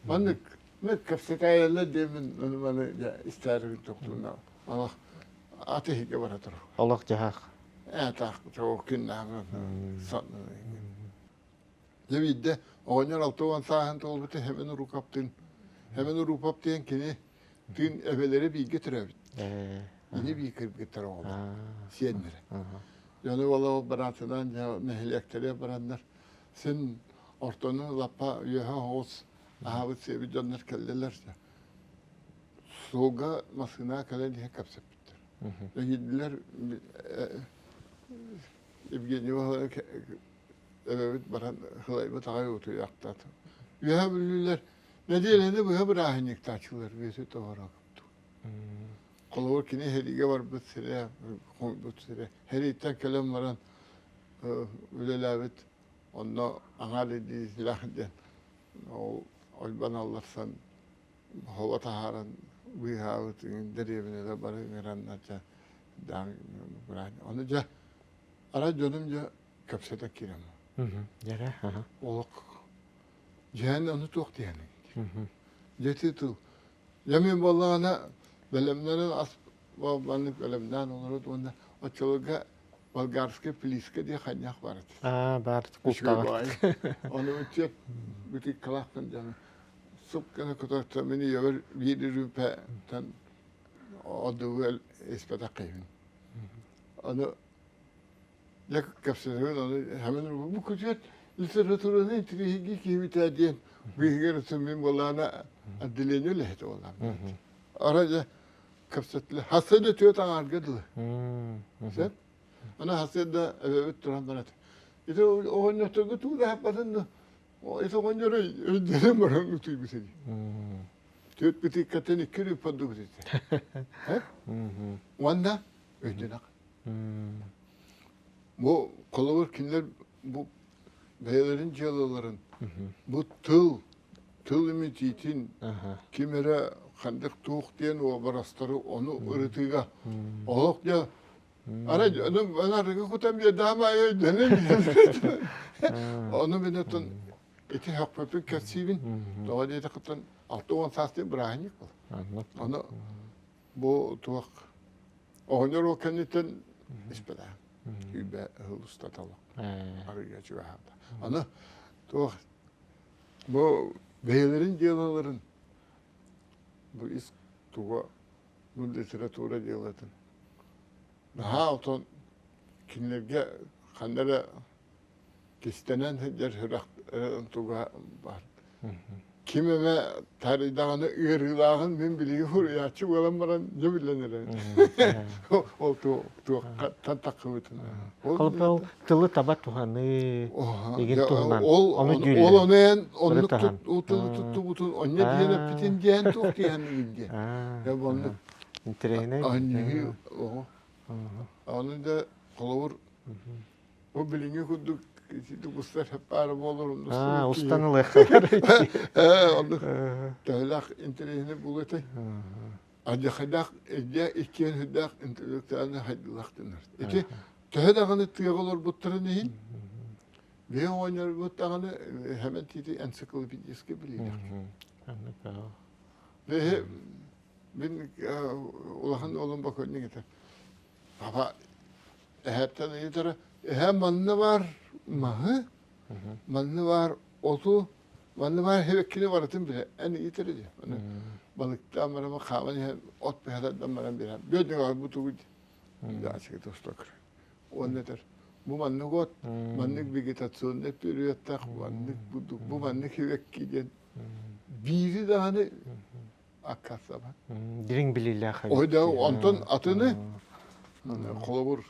Маннык кэпсэтээйэллэр диэммин ону маны истээрибин тохтууна олох аты иһигэ бара турар. Олох дьаһах. Ээ таах тоҕо күннээҕи Дьэ биирдэ оҕонньор 60 сааһын туолбута Хэмэн Уруукаптыын Хэмэн Уруупап диэн кини тыын эбэлэрэ бииргэ төрөөбүт. Ини биир кыргыттар оҕолор сиэннэрэ. Дьону ол быраатынаан нэһилиэктэрэ бараннар Син ортону лаппа үөһэ оҕус аһаабыт сиэбит дьоннор кэллилэр. Суолга массыына кэлэн иһэ кэпсэппиттэр. Өйдүлэр. Евгений эбэбит баран сылайбыт аҕай утуйаахтаата. Үөһэ бүлүүлэр нэдиэлэни быһа бырааһынньыктааччылар бүөтү тоҕороокуптук. Холобур кини сэриигэ барбыт сирэ, хомуйбут сирэ. Сэрииттэн кэлэн баран үлэлээбит онно аҥаар илиилээх диэн ол ойбон алларсан хоба таһааран быыһаабыт дэриэбинэлэр бары ыҥыраннар дьэ ону дьэ арай дьонум дьэ кэпсэтэ киирэн Дьэрэ олох дьээн ону туох диэний дьэти тыл дьэ мин буоллаҕына бэлэмнэрин ас маннык бэлэмнээн олорут уонна оччолорго болгарская плиска диye ханньах бар этэ. Аа, бар култаҕа. Ону үтүөт бутиккалаахпын дьаҥы суп гына көтөртө мин ийэбэр биир үрүүпэттэн одугу испэтэх киһибин. Ону дьэ кэпсэтэбин ону хэмин бу күтүөт литератураны интириэһиргии киһибитэ диэн быыһыгар мин буоллаҕына отделение үлэһитэ буоллаҕым. Арай дьэ кэпсэттилэр. Хасыада түөрт аҥаарга дылы. Сөп? Аны хасыада эбэбит туран барат. Ити оҕонньотторго тугу да хаппатын да ити оҕонньор өйдөнөн баран утуйбут ини. Түөрт бытыыккаттан икки рүппардыбыт ити. Уонна өйдөнөх. Бу холобур кинилэр бу бэйэлэрин дьыалаларын бу тыл тыл имитиитин ким эрэ ханнык туох диэн уобарастары ону ырытыыга олох дьэ арай арыгы кутан биэрдэҕим аайы өйдөнөн ону мин оттон ити хөхпөппүн кэпсиибин тоҕо диэтэххиттэн 60 саас диэн бырааһынньык буолар ону бу туох оҕонньор ол кэнниттэн испэтэх сүүрбэ сыл устата олох арыйа чугаһаата аны туох бу бэйэлэрин дьыалаларын бу ис туга бу литература дьыалатын наһаа отон кинилэргэ ханна эрэ кистэнэн сылдьар сүрэх туга баар. Ким эмэ тарыйдаҕына ыарыылааҕын мин билигин суруйааччы буолан баран дьэ билэн эрэбин. Ол туохтан таххыбытын. Ол тылы таба туһаныы игин туһунан ол ону ол ону эн оннук тылы туттубутун онньо диэн эппитин диэн туох диэн диэн. Дьэ оннук интэриэһинэй. Анньыы оҕо. Ону да холобур Бу билиҥҥи курдук устар баара буолар Аа, устан ылыахха Оннук төһөлөөх интэриэһинэй буолуо этэй? Алдьархайдаах илдьэ иккиэн сүрдээх интеллектуальнай хайдылаахтынар. Ити төһө даҕаны тыаҕа олорбуттарын иһин биһи оҕонньорбут даҕаны хэмэн тиити энциклопедическай билиилээх. Биһи мин улахан уолум бокуонньук этэ. Папа эһэттэн ыйытара, эһэ манна баар маһы, манна баар оту, манна баар хэбэккини барытын билэ. Эн ыйытар дии. Аны балыктаан баран хааман иһэн от быһатардан баран биэрэн. Бүөтүҥ бу тугу дии. Ачыгы тостокыр. Уонна этэр, бу маннык от, маннык вегетационный периодтаах, маннык бу маннык хэбэкки диэн биири даҕаны аккаастаабат. Дириҥ билиилээх эбит. Ой да, онтон атыны холобур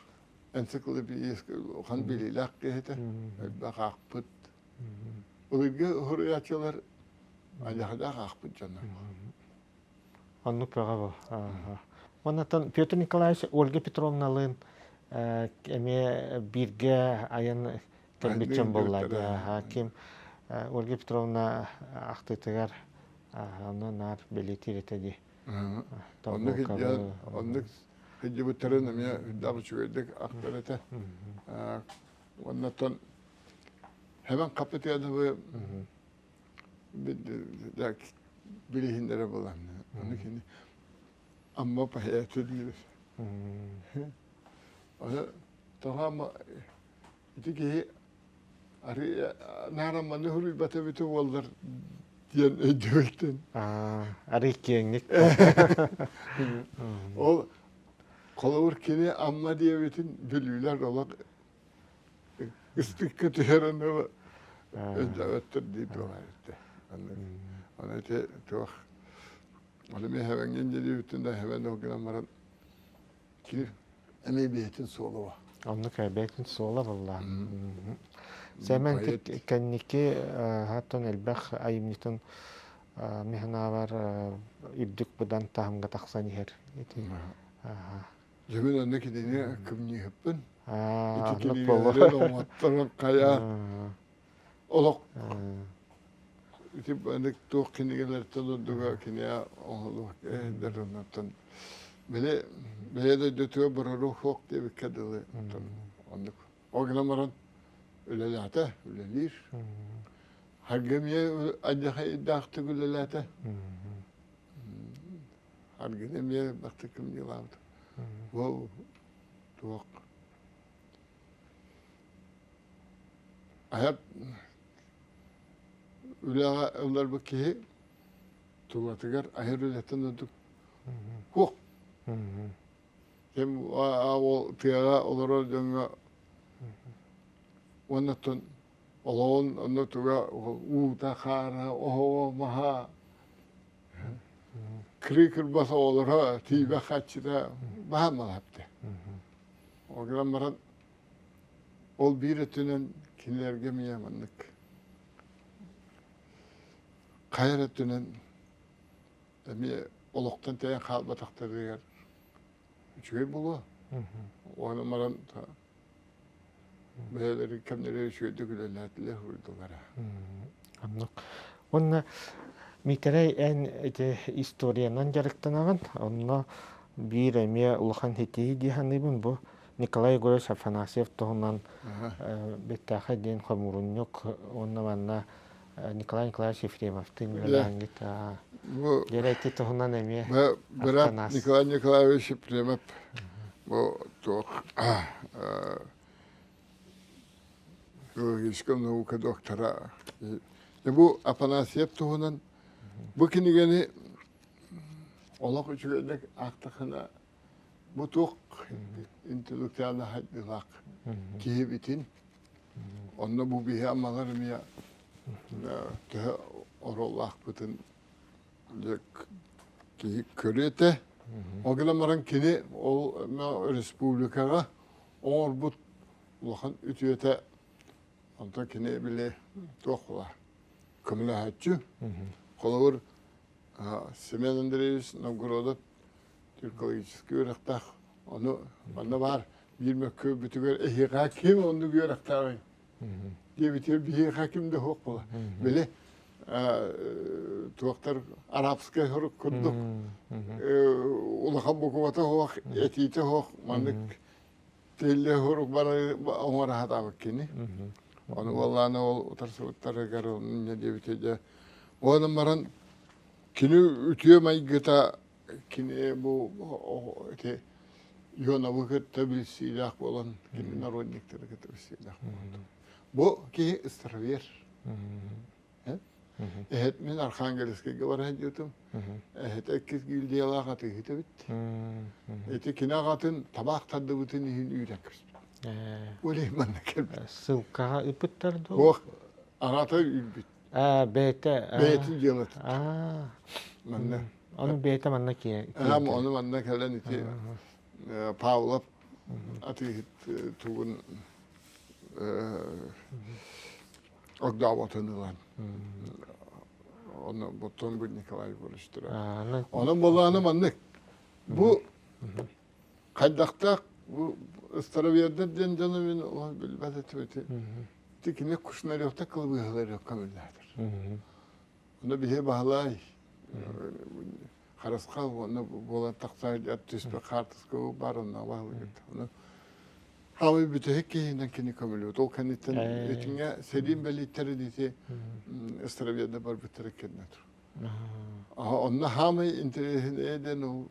энциклопедическай улахан билиилээх киһитэ, элбэх аахпыт. Былыргы суруйааччылар аллахадаах аахпыт дьоннор. Оннук бөҕө бу. Оннотон Петр Николаевич Ольга Петровналыын эмиэ бииргэ айан кэлбит дьон буолла. Ким Ольга Петровна ахтыытыгар Онно наар бэлиэтиир этэ дии. Оннук оннук сылдьыбыттарын эмиэ үрдээх үчүгэйдик ахтар этэ. Оннотон Хэмэн Капитановы билиһиннэрэ буолан. Ону кини Амма поэты диир. Ону тоҕо Амма ити киһи Арыы манны суруйбата эбитэ буоллар диэн өйдөбүлтэн. Арыы киэҥник. Ол холобур кини Амма диэбитин бүлүүлэр олох ыстыкка түһэрэн өйдөөбөттөр дии туох эбиттэ. Аны ити туох Аны мен хэвэҥҥин диэбиттин да хэвэн ол гынан баран кини эмиэ бэйэтин суола. Оннук бэйэтин суола буолла. Сэмэн кэнники хаттан элбэх айымньытын механаабар үрдүк быдан таһымга тахсан иһэр. Дьэ мин онно кинини кымньыыһыппын. Ити кинигэлэрин оҥотторон хайа олох ити маннык туох кинигэлэртэн ордуга кинигэ оҥоһулуох эһэдэр оннуттан били бэйэ дойдутугар барару суох диэбиккэ дылы оннук ол гынан баран үлэлээтэ үлэлиир харгы эмиэ алдьархайдаахтык үлэлээтэ харгыны эмиэ элбэхтик кымньыылаабыт ол туох Айар үлэҕэ ылларбыт киһи тулатыгар айар үлэттэн ордук суох. Ким ол тыаҕа олорор дьоҥҥо уонна оттон олоҕун онно туга уута, хаара, оһоҕо, маһа, кырыы кырбас оҕолоро тиийбэх хаччыта баһаам малаапты. Ол гынан баран Ол биир өттүнэн кинилэргэ эмиэ маннык хайа эрэ өттүнэн эмиэ олохтон тэйэн хаалбатахтарыгар үчүгэй буолуо. Уонна баран бэйэлэрин кэмнэригэр үчүгэйдик үлэлээтилэр уурдулара. Оннук. Уонна Миитэрэй эн ити историянан дьарыктанаҕын. Онно биир эмиэ улахан ситиһии дии саныыбын бу Николай Егорович Афанасьев туһунан Бэттээхэй диэн хомуурунньук уонна манна Николай Николаевич Ефремовтыын үлэлээҥҥит дьэ ити туһунан эмиэ Быраат Николай Николаевич Ефремов бу туох филологическай наука доктора бу Афанасьев туһунан бу кинигэни олох үчүгэйдик аахтахына Бу туох интеллектуальнай хайдыылаах киһибитин, онно бу биһи аммалар эмиэ төһө оруоллаахпытын киһи көрүө этэ. Ол гынан баран кини ол республикаҕа оҥорбут улахан үтүөтэ онтон кини били туох буолар көмөлөһөөччү. Холобур Семен Андреевич Новгородов тюркологическай үөрэхтээх. Ону манна баар биир мөккүөрбүтүгэр эһиэхэ ким оннук үөрэхтээҕий диэбитигэр биһиэхэ ким да суох буола. Били туохтар арабскай сорук курдук улахан букубата суох, этиитэ суох маннык тиэллэ сорук бары оҥоро сатаабыт кини. Ону уоллааны ол утарсыбыттарыгар инньэ диэбитэ дьэ. Онон баран кини үтүө майгыта Кини бу ити Ионовы кытта билсиилээх буолан, кини народниктары кытта билсиилээх буолан. Бу киһи старовер. Эһэт мин Архангельскайга бара сылдьыбытым. Эһэтэ иккис гильдиялаах атыыһыт эбит. Ити кини аҕатын табаах тардыбытын иһин үүрэн көспүт. Ол иһин манна кэлбит. Ссылкаҕа ыппыттар дуо? Суох, аҕата үүрбүт. Аа, бэйэтэ. Бэйэтин дьыалата. Манна. Ону бэйэтэ манна киэ. Аһам ону манна кэлэн ити Павлов атыыһыт тугун ордооботун ылан ону боттон бу Николай Егорович Онон буолааны маннык бу хайдахтаах бу старовердар диэн дьону мин олох билбэт этим ити ити кини Кушнаревта кылбыһалар көмүллээтэр Ону биһи Баһылай Харысхал уонна буолан тахсар түспүт хаартыска баар онно баһылыгыт. Ону хаалый бүтэһик киһинэн кини көмөлүөт. Ол кэнниттэн итиҥэ сэриин бэлииттэрин ити Островьеда барбыттара кэннэ тур. Онно хаамай интэриэһинэй диэн ол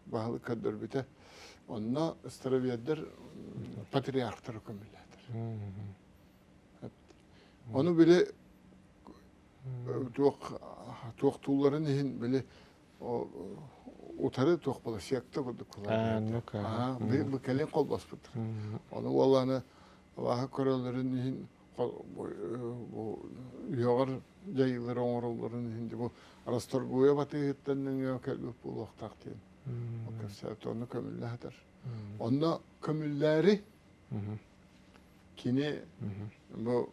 баһылык көрдөрбүтэ. Онно островьедар патриархтары көмүлээтэр. Ону били туох туохтуулларын иһин били утары туох буола секта курдук бу кэлин холбоспуттар. Ону уоллааны абааһы көрөллөрүн иһин үөҕэр дьайыылары оҥороллорун иһин бу Расторгуев атыыһыттан нөҥүө кэлбит буолуохтаах диэн кэпсээт ону көмүллэ сытар. Онно көмүллээри кини бу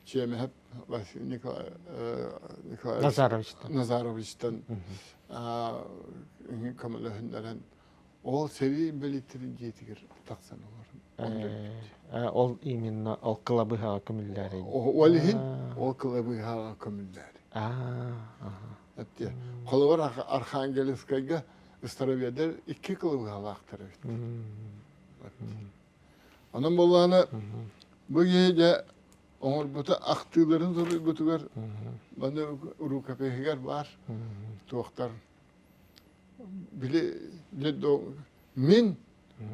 Чиэмэһэп Василий Николаевич Назаровичтан көмөлөһүннэрэн ол сэрии инбэлииттэрин дьиэтигэр тахсан олорон Ол именно ол кылабыһаҕа көмүллээри. Ол иһин ол кылабыһаҕа көмүллээри. Холобур Архангельскайга староведер икки кылабыһалаахтар эбит. Онон буоллаҕына бу киһи дьэ оҥорбута ахтыыларын суруйбутугар маны рукопиһыгар баар туохтар били мин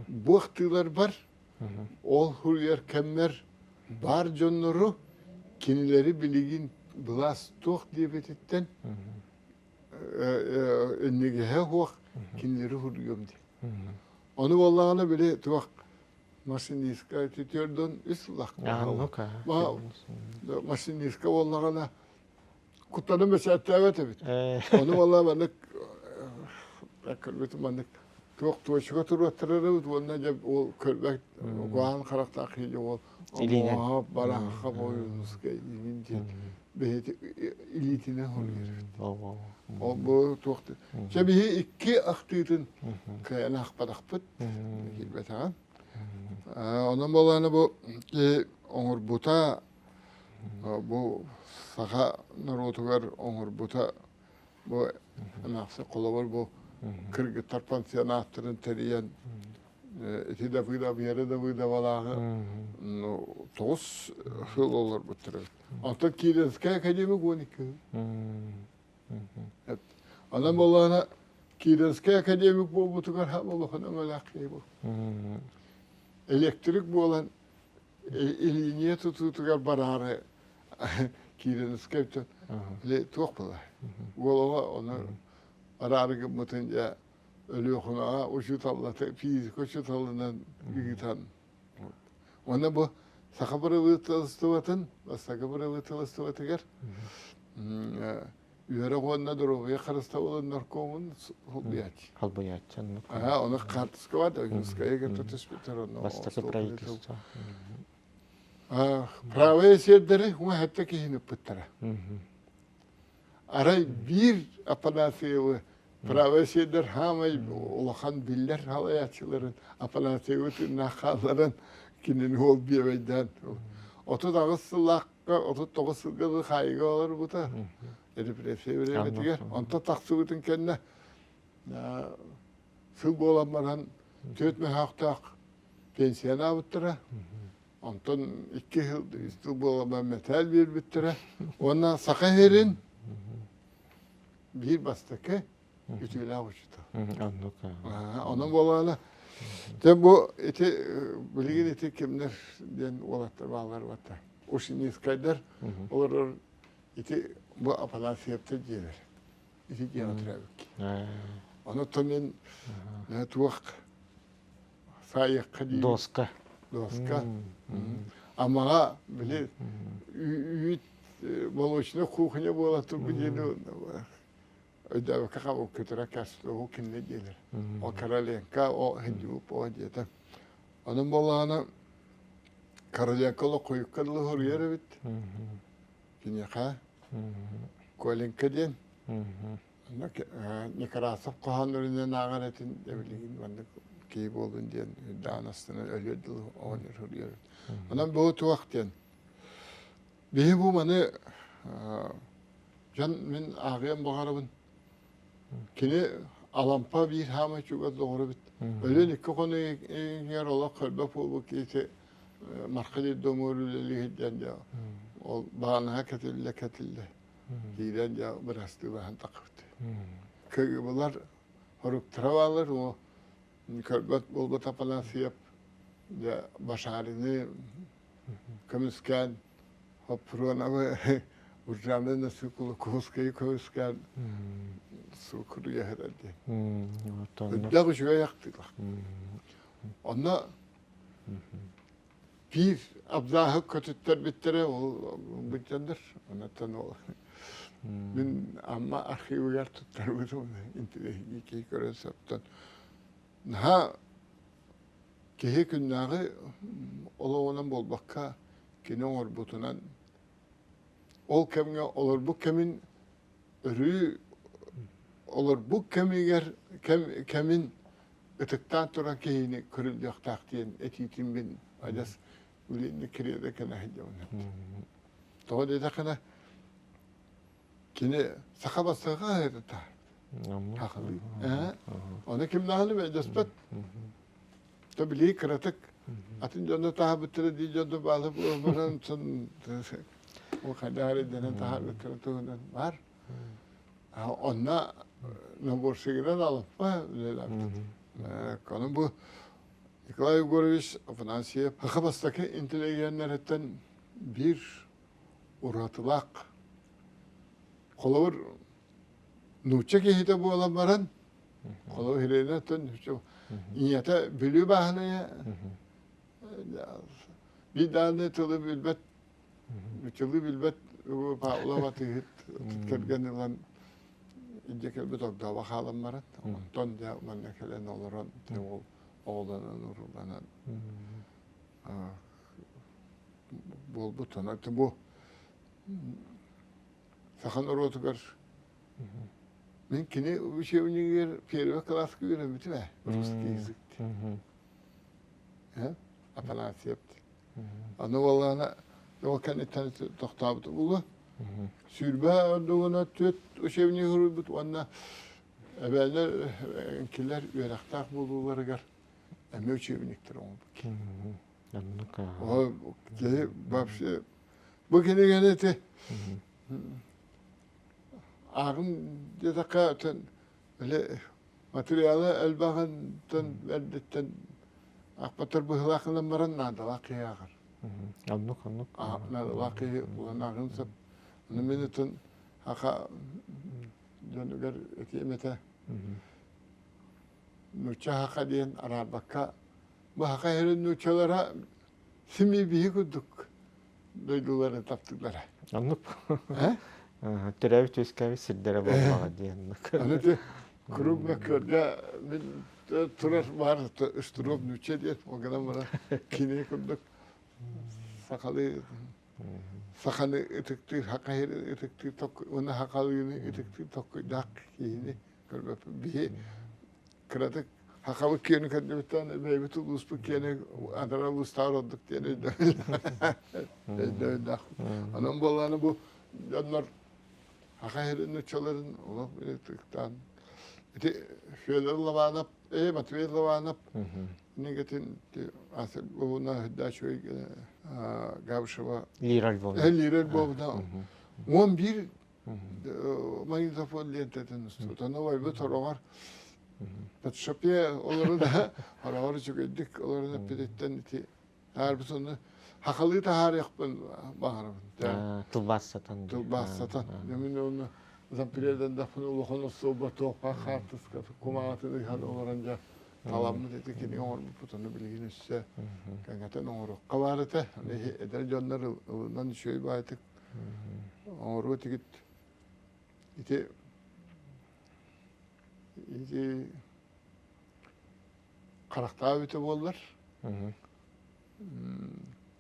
бу ахтыыларбар ол суруйар кэммэр баар дьоннору кинилэри билигин былаас туох диэбититтэн иннигэһэ суох кинилэри суруйуом диэн. Ону буоллаҕына били туох машинистка ити төрдөн үс сыллаах машинистка буоллаҕына куттанан бэчээттээбэт эбит. Ону буолла маннык көрбүтүм маннык туох туочука туруоттарар эбит уонна дьэ ол көрбөт куһаҕан харахтаах киһи ол омоһо барахха бойунускай иһин диэн бэйэтэ илиитинэн хоруйар эбит. Ол бу туох Чэ биһи икки ахтыытын кыайан аахпатахпыт киирбэтэҕэ. Онон буоллаҕына бу киһи оҥорбута бу саха норуотугар оҥорбута бу эмээхсин холобур бу кыргыттар пансионаттарын тэрийэн ити Давыдов Вера Давыдовалааҕы 9 сыл олорбуттар эбит. Онтон Киренскэй академик 12 сыл. Онон буоллаҕына Киренскэй академик буолбутугар улахан өҥөлөөх киһи бу. Электрик буолан илиния тутуутугар бараары Киренскэй туох буолар. Уол оҕо ону бараары гыммытын дьэ Өлүөхүмэҕэ учууталлата физика учууталынан ыытан уонна бу саха бырабыыталыстыбатын бастакы бырабыыталыстыбатыгар үөрэх уонна доруобуйа харыстабылын наркомун холбуйааччы. Холбуйааччы. Ага, ону хаартыска бар, Ойуунскайга кытта түспүттэр онно. Бастакы правительство. Правые сиэрдэри уҥа хэттэ киһини ыппыттара. Арай биир Афанасьевы правый сиэрдэр хаамай улахан биллэр салайааччыларын Афанасьевы тыыннаах хаалларан кинини ол биэбэйдээн 38 сыллаахха 39 сылга хаайыыга олорбута репрессия бириэмэтигэр онтон тахсыбытын кэннэ сыл буолан баран түөрт мөһөөхтөөх пенсияны аабыттара Онтон икки сыл, үс сыл буолан мэтээл биэрбиттэрэ. Уонна Саха сирин биир бастакы үтүөлээх учуутал. Оннук. Онон буолаана Дьэ бу ити билигин ити кимнэр диэн уолаттар бааллар батта. Ушинискайдар олорор ити бу Афанасьевтар дьиэлэр. Ити дьиэҕэ төрөөбүккэ. Онон мин туох саайыахха диибит. Доска. Доска. Амаҕа били үүт молочная кухня буола турбут диэни өйдөөбөккө хаалбыт көтөрө кэс кинилэр диэлэр. О Короленко, о Хиндиуп, о диэтэ. Онон буоллаҕына Короленко олох хойукка дылы хоруйар эбит. Киниэхэ Коленька диэн Некрасов хоһооннорунан ааҕар этин билигин маннык киһи буоллун диэн даан астынан өлүөр дылы оҕонньор суруйар. Онон бу туох диэн биһи бу маны дьон мин ааҕыан баҕарабын. Кини Алампа биир хаамай чугас доҕоро эбит. Өлөн икки хонук иһигэр олох көрбөх буолбут киһи Марха детдомугар үлэлии сылдьан ол баанаһа кэтиллэ кэтиллэ Киирэн дьэ бырастыылаһан таххыбыт. Кыгыбылар хоруктара бааллар, ол көрбөт буолбут Афанасьев дьэ Башарины көмүскээн Хоппуруонабы Уржаны Насыкулукуускайы көмүскээн сукуруйа сытар диэн. Үрдээх үчүгэй ахтыылах. Онно биир абзааһы көтүттэрбиттэрэ ол быдьаннар онтон ол мин Амма архивыгар туттарбытым интэриэһинэй киһи көрөн сөптөн наһаа. Киһи күннээҕи олоҕунан буолбакка, кини оҥорбутунан ол кэмҥэ олорбут кэмин өрүү олорбут кэмигэр кэмин ытыктаан туран киһини көрүллүөхтээх диэн этиитин мин адьас үлэнни кириэдэ кэнэ сылдьабын. Тоҕо диэтэххинэ кини саха бастакы хаһыата сахалыы. Ону ким даҕаны мэлдьэспэт. То билии кыратык атын дьону таһабыттара дии дьону баалы баран сон ол хайдах эрэ таһаарбыттара туһунан бар. Онно наборщигынан алыппа үлэлээбит. Ону бу Николай Егорович Афанасьев саха бастакы интеллигеннэриттэн биир уратылаах. Холобур, нуучча киһитэ буолан баран, холобур Хеленаттан ийэтэ Бүлүү бааһынайа биир даҕаны тылы билбэт, тылы билбэт Павлов атыыһыт кэргэн ылан илдьэ кэлбит огдообо хаалан баран, онтон дьэ манна кэлэн олорон ол оҕолонон урууланан буолбут. Онон бу саха норуотугар мин кини учебнигигэр первый класска үөрэммитим ээ русский язык Афанасьев аны буоллаҕына ол кэнниттэн тохтообута буолуо 20 ордугуна түөрт учебник суруйбут уонна эбээлэр кинилэр үөрэхтээх буолууларыгар эмиэ учебниктар оҥорбут киһи вообще бу кинигэни ити ааҕын диэтэххэ били материала элбэҕинтэн эрдэттэн аахпаттар быһыылаах гынан баран наадалаах киһи ааҕар. Оннук, оннук. Наадалаах киһи булан ааҕын сөп. Ону мин ытын хаха дьонугар этиэм этэ. Нуучча хаха диэн араарбакка бу хаха иһэрин нууччалара симии биһи курдук дойдуларын таптыыллара. Оннук. Төрөөбүт үөскээбит сирдэрэ буоллаҕа диэн. Аны ти куруук мөккүөргэ мин турар баар устуруоп нуучча диэн ол гынан баран кини курдук сахалыы саханы ытыктыыр хака ытыктыыр уонна сахалыыны ытыктыыр токкуйдаах киһини көрбөппүн. Биһи кыратык Хахабыт киэни көрдүбүттэн бэйэбит улууспут киэни анараа улуустааҕар ордук диэн өйдөбүллээх. Онон буоллаҕына бу дьоннор Хаха сирин нууччаларын олох ытыктаан ити Федор Лобанов, э Матвей Лобанов кинигэтин Асылбовна Дачуй Габышева Лира Львовна. Лира Львовна 11 магнитофон лиэнтэтин устубут. Ону убайбыт сороҕор Патшопе олору да хороҕор үчүгэйдик олорун эппититтэн ити таарбыт ону хахалыы таһаарыахпын баҕарабын. Тылбаастатан. Тылбаастатан. Мин ону зампредан да улахан остуолба туохха хаартыска кумаҕатын ыһан олорон дьэ таламмыт ити кини оҥорбуппут ону билигин өссө кэҥэтэн оҥоруохха баар этэ. Эдэр дьоннор ылынан үчүгэй баайтык Оҥоруо тигит ити ити харахтаах эбитэ буоллар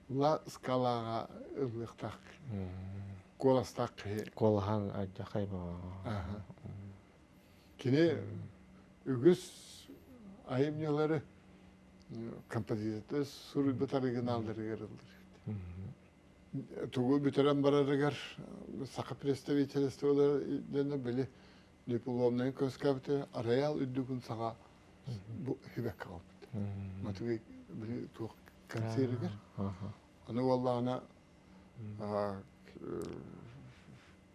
ла скалаҕа ыллыахтаах куоластаах киһи Куолаһан алдьархай Кини үгүс айымньылары композитор суруйбут оригиналларыгар ыллыр. Тугу бүтэрэн барарыгар саха представительстволара дьоно били дипломнайын көмүскээбитэ роял үрдүгүн саҕа бу хибэккэ хаалбыт. Матвей били туох концеригэр. Аны буоллаҕына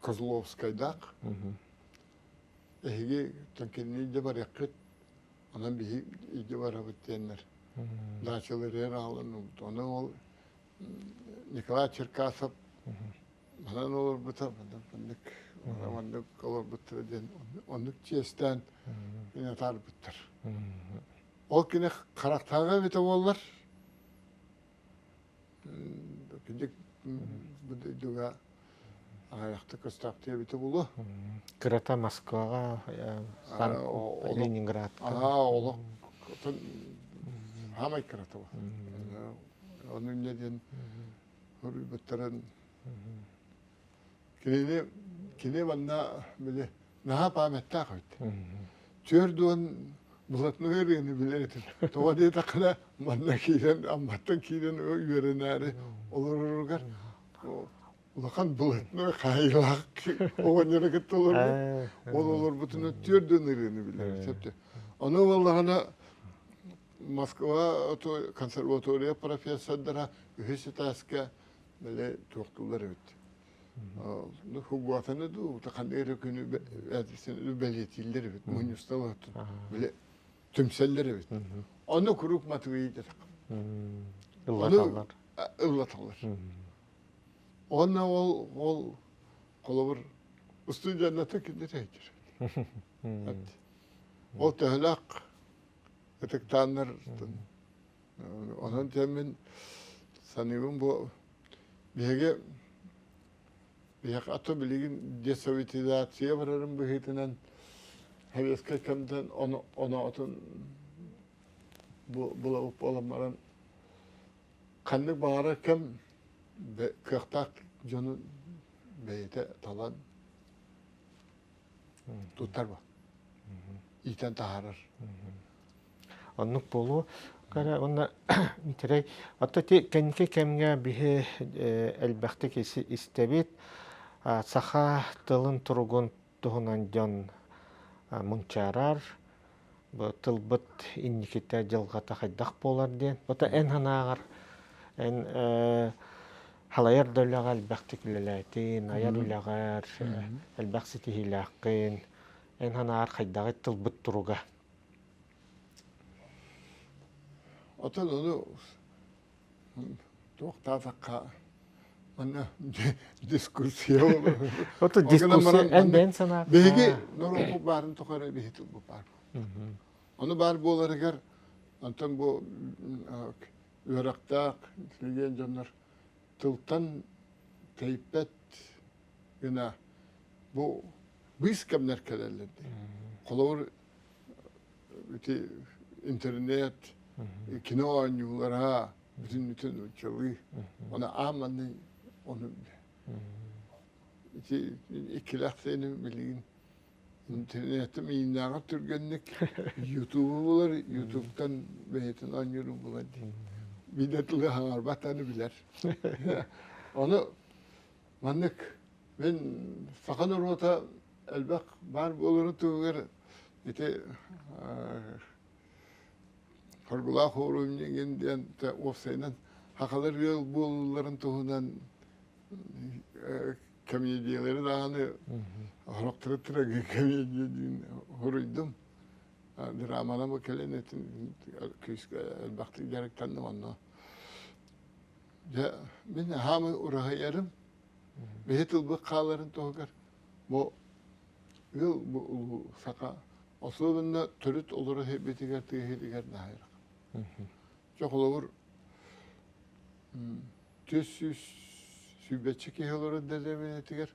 Козловскайдаах эһиги кинини илдьэ барыаххыт, онон биһи илдьэ барабыт диэннэр даачаларыгар аҕалан Ону ол Николай Черкасов манан олорбута, маннык маннык олорбуттара диэн оннук чиэстээн атаарбыттар. Ол кини харахтааҕа эбитэ буоллар, кырдьык бу дойдуга аҕыйахта көстөөхтүү эбитэ буолуо. Кырата Москваҕа, Ленинградка. Аа, олох. Хаамай кырата ол. Ону инньэ диэн хоруйбуттарын кинини кини манна били наһаа памяттаах эбит. 40 блатной ырыаны билэр этим. Тоҕо диэтэххинэ манна киирэн Амматтан киирэн үөрэнээри олороругар улахан блатной хаайыылаах оҕонньору кытта олорбут. Ол олорбутунан 40 ырыаны билэр. Сөптө. Ону буоллаҕына Москва консерватория профессордара үһүс этээскэ били туохтуулар эбит. Хугуатаны дуу, ханнык эрэ күнү бэлиэтииллэр эбит, мунньусталар били түмсэллэр эбит. Ону куруук матвей дэтэх. Ыллаталлар. Ыллаталлар. Уонна ол ол холобур устудьуонната кинилэр өйдүүр. Ол төһөлөөх ытыктааннар онон мин саныыбын бу биһиги биһиэхэ ато билигин десоветизация барарын быһыытынан советскай кэмтэн оноотун булабыт буолан баран ханнык баҕарар кэм кыахтаах дьону бэйэтэ талан туттар ба иитэн таһаарар Оннук буолуо. Кара уонна Митрей, оттон ити кэнники кэмҥэ биһи элбэхтик истэбит саха тылын туругун туһунан дьон мунчаарар, бу тылбыт инникитэ дьылҕата хайдах буолар диэн. Ото эн санааҕар эн халайар да үлэҕэ элбэхтик үлэлээтин, айар үлэҕэр элбэх ситиһиилээххин, эн санааҕар хайдаҕый тылбыт туруга? Отон ону туохтаатахха манна дискуссия буолар. Ото дискуссия эн бэйэн санаа. Биһиги норуоппут баарын тухары биһи тылбыт баар. Ону баар буоларыгар онтон бу үөрэхтээх интеллигент дьоннор тылтан тэйбэт гына бу быыс кэмнэр кэлэллэр дии. Холобур ити интернет, кино оонньуулара бүтүн-бүтүн нууччалыы. Оны ааманный ону ити иккилээх сиэним билигин интернеттэн мииннээҕэр түргэнник ютубу булар, ютубтан бэйэтин оонньуурун булар дии. Биирдэ тылы хаҥарбат билэр. Ону маннык мин саха норуота элбэх баар буоларын туһугар ити Хоргулаах уоруйун диэн уопсайынан сахалар ыал буолууларын туһунан комедиялары даҕаны сорохтору трагикомедия диэн суруйдум. Драманан бу кэлин этин күүскэ элбэхтик дьарыктанным онно. Дьэ, мин хаамы ураһыйарым, биһи тылбыт хааларын туһугар бу ыал бу улуу саха особенно төрүт олоро сирбитигэр тыа сиригэр наһайрах. Чэ холобур 400 сүүрбэччэ киһи олорор дэриэбинэтигэр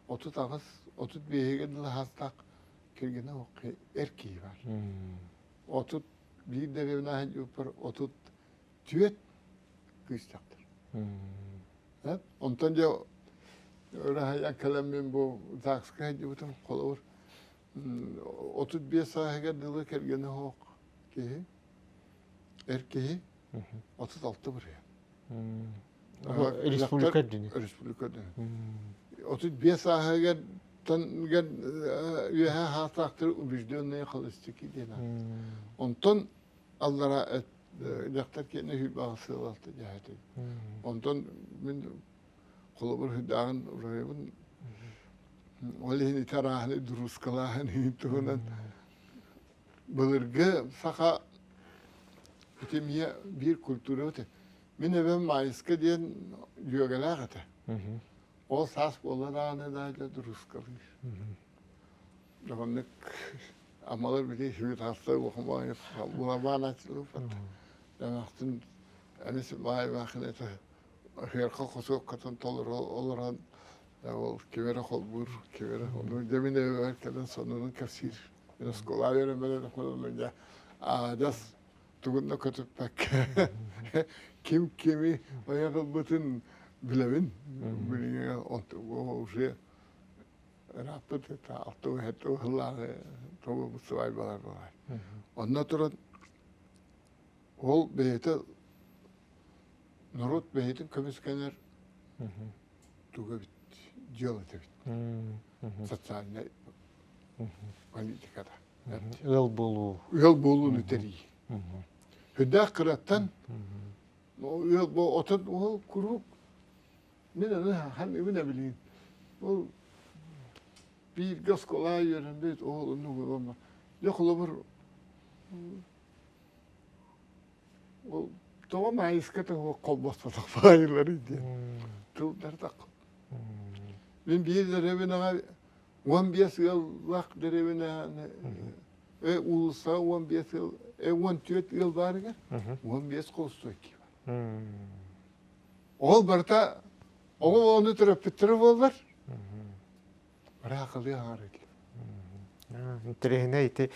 38 35-гэ дылы хаастаах кэргэнэ эр киһи бар. 31 дэриэбинэ сылдьыбыппар 34 кыыс дьахтар. Онтон дьэ ыраһайан кэлэммин бу ЗАГСка сылдьыбытым холобур 35 сааһыгар дылы кэргэнэ суох киһи эр киһи 36 бырыһыан. Республика үрдүнэн. Республика үрдүнэн. 35 сааһыгар үөһээ хаастаахтар убежденные холостяки диэн Онтон аллара дьахтар киэнэ сүүрбэҕэ сыалалта дьаһайты. Онтон мин холобур хүдааҕын урайабын ол иһин ити арааһыны дуруускалааһын иһин туһунан былыргы саха ити эмиэ биир культура этэ. Мин эбэм Маайыска диэн дьүөгэлээх этэ. Ол саас буолла даҕаны да дуруускалыыр. Оннук амалар били сүгүтаастар улахан булабаан Эмахтын эмис баай баахын это хыарха хосуоккатын толору олорон ол ким эрэ холбуур, ким эрэ ону дьэ мин эбэбэр кэлэн сонунун кэпсиир. Мин оскуолаҕа үөрэммэр дьэ аадас. тугун да көтүппэккэ ким кими ойох ылбытын билэбин. Билиҥҥи уже ырааппыт 67 сыллааҕы толорбут сыбаайбалар баар. Онно туран ол бэйэтэ норуот бэйэтин көмүскэнэр туга эбит, дьыала эбит. Социальнай политиката. Ыал буолуу. Ыал буолууну тэрийии. Үрдээх кыраттан ыал бу отон ол куруук мин аны ханыыбын эбилиин. Ол бииргэ оскуолаҕа үөрэммит ол оннук буолма. Дьэ холобур ол тоҕо Маайыска тоҕо холбоспотох баайыларый диэн тылдар Мин биир дэриэбинэҕэ 15 ыаллаах дэриэбинэни уулуссаҕа 15 ыал, 14 ыал баарыгар 15 холостуой киһи бар. Ол барыта оҕо ону төрөппүттэрэ буоллар, ыраахалыы аҥаар этилэр. Интэриэһинэй ити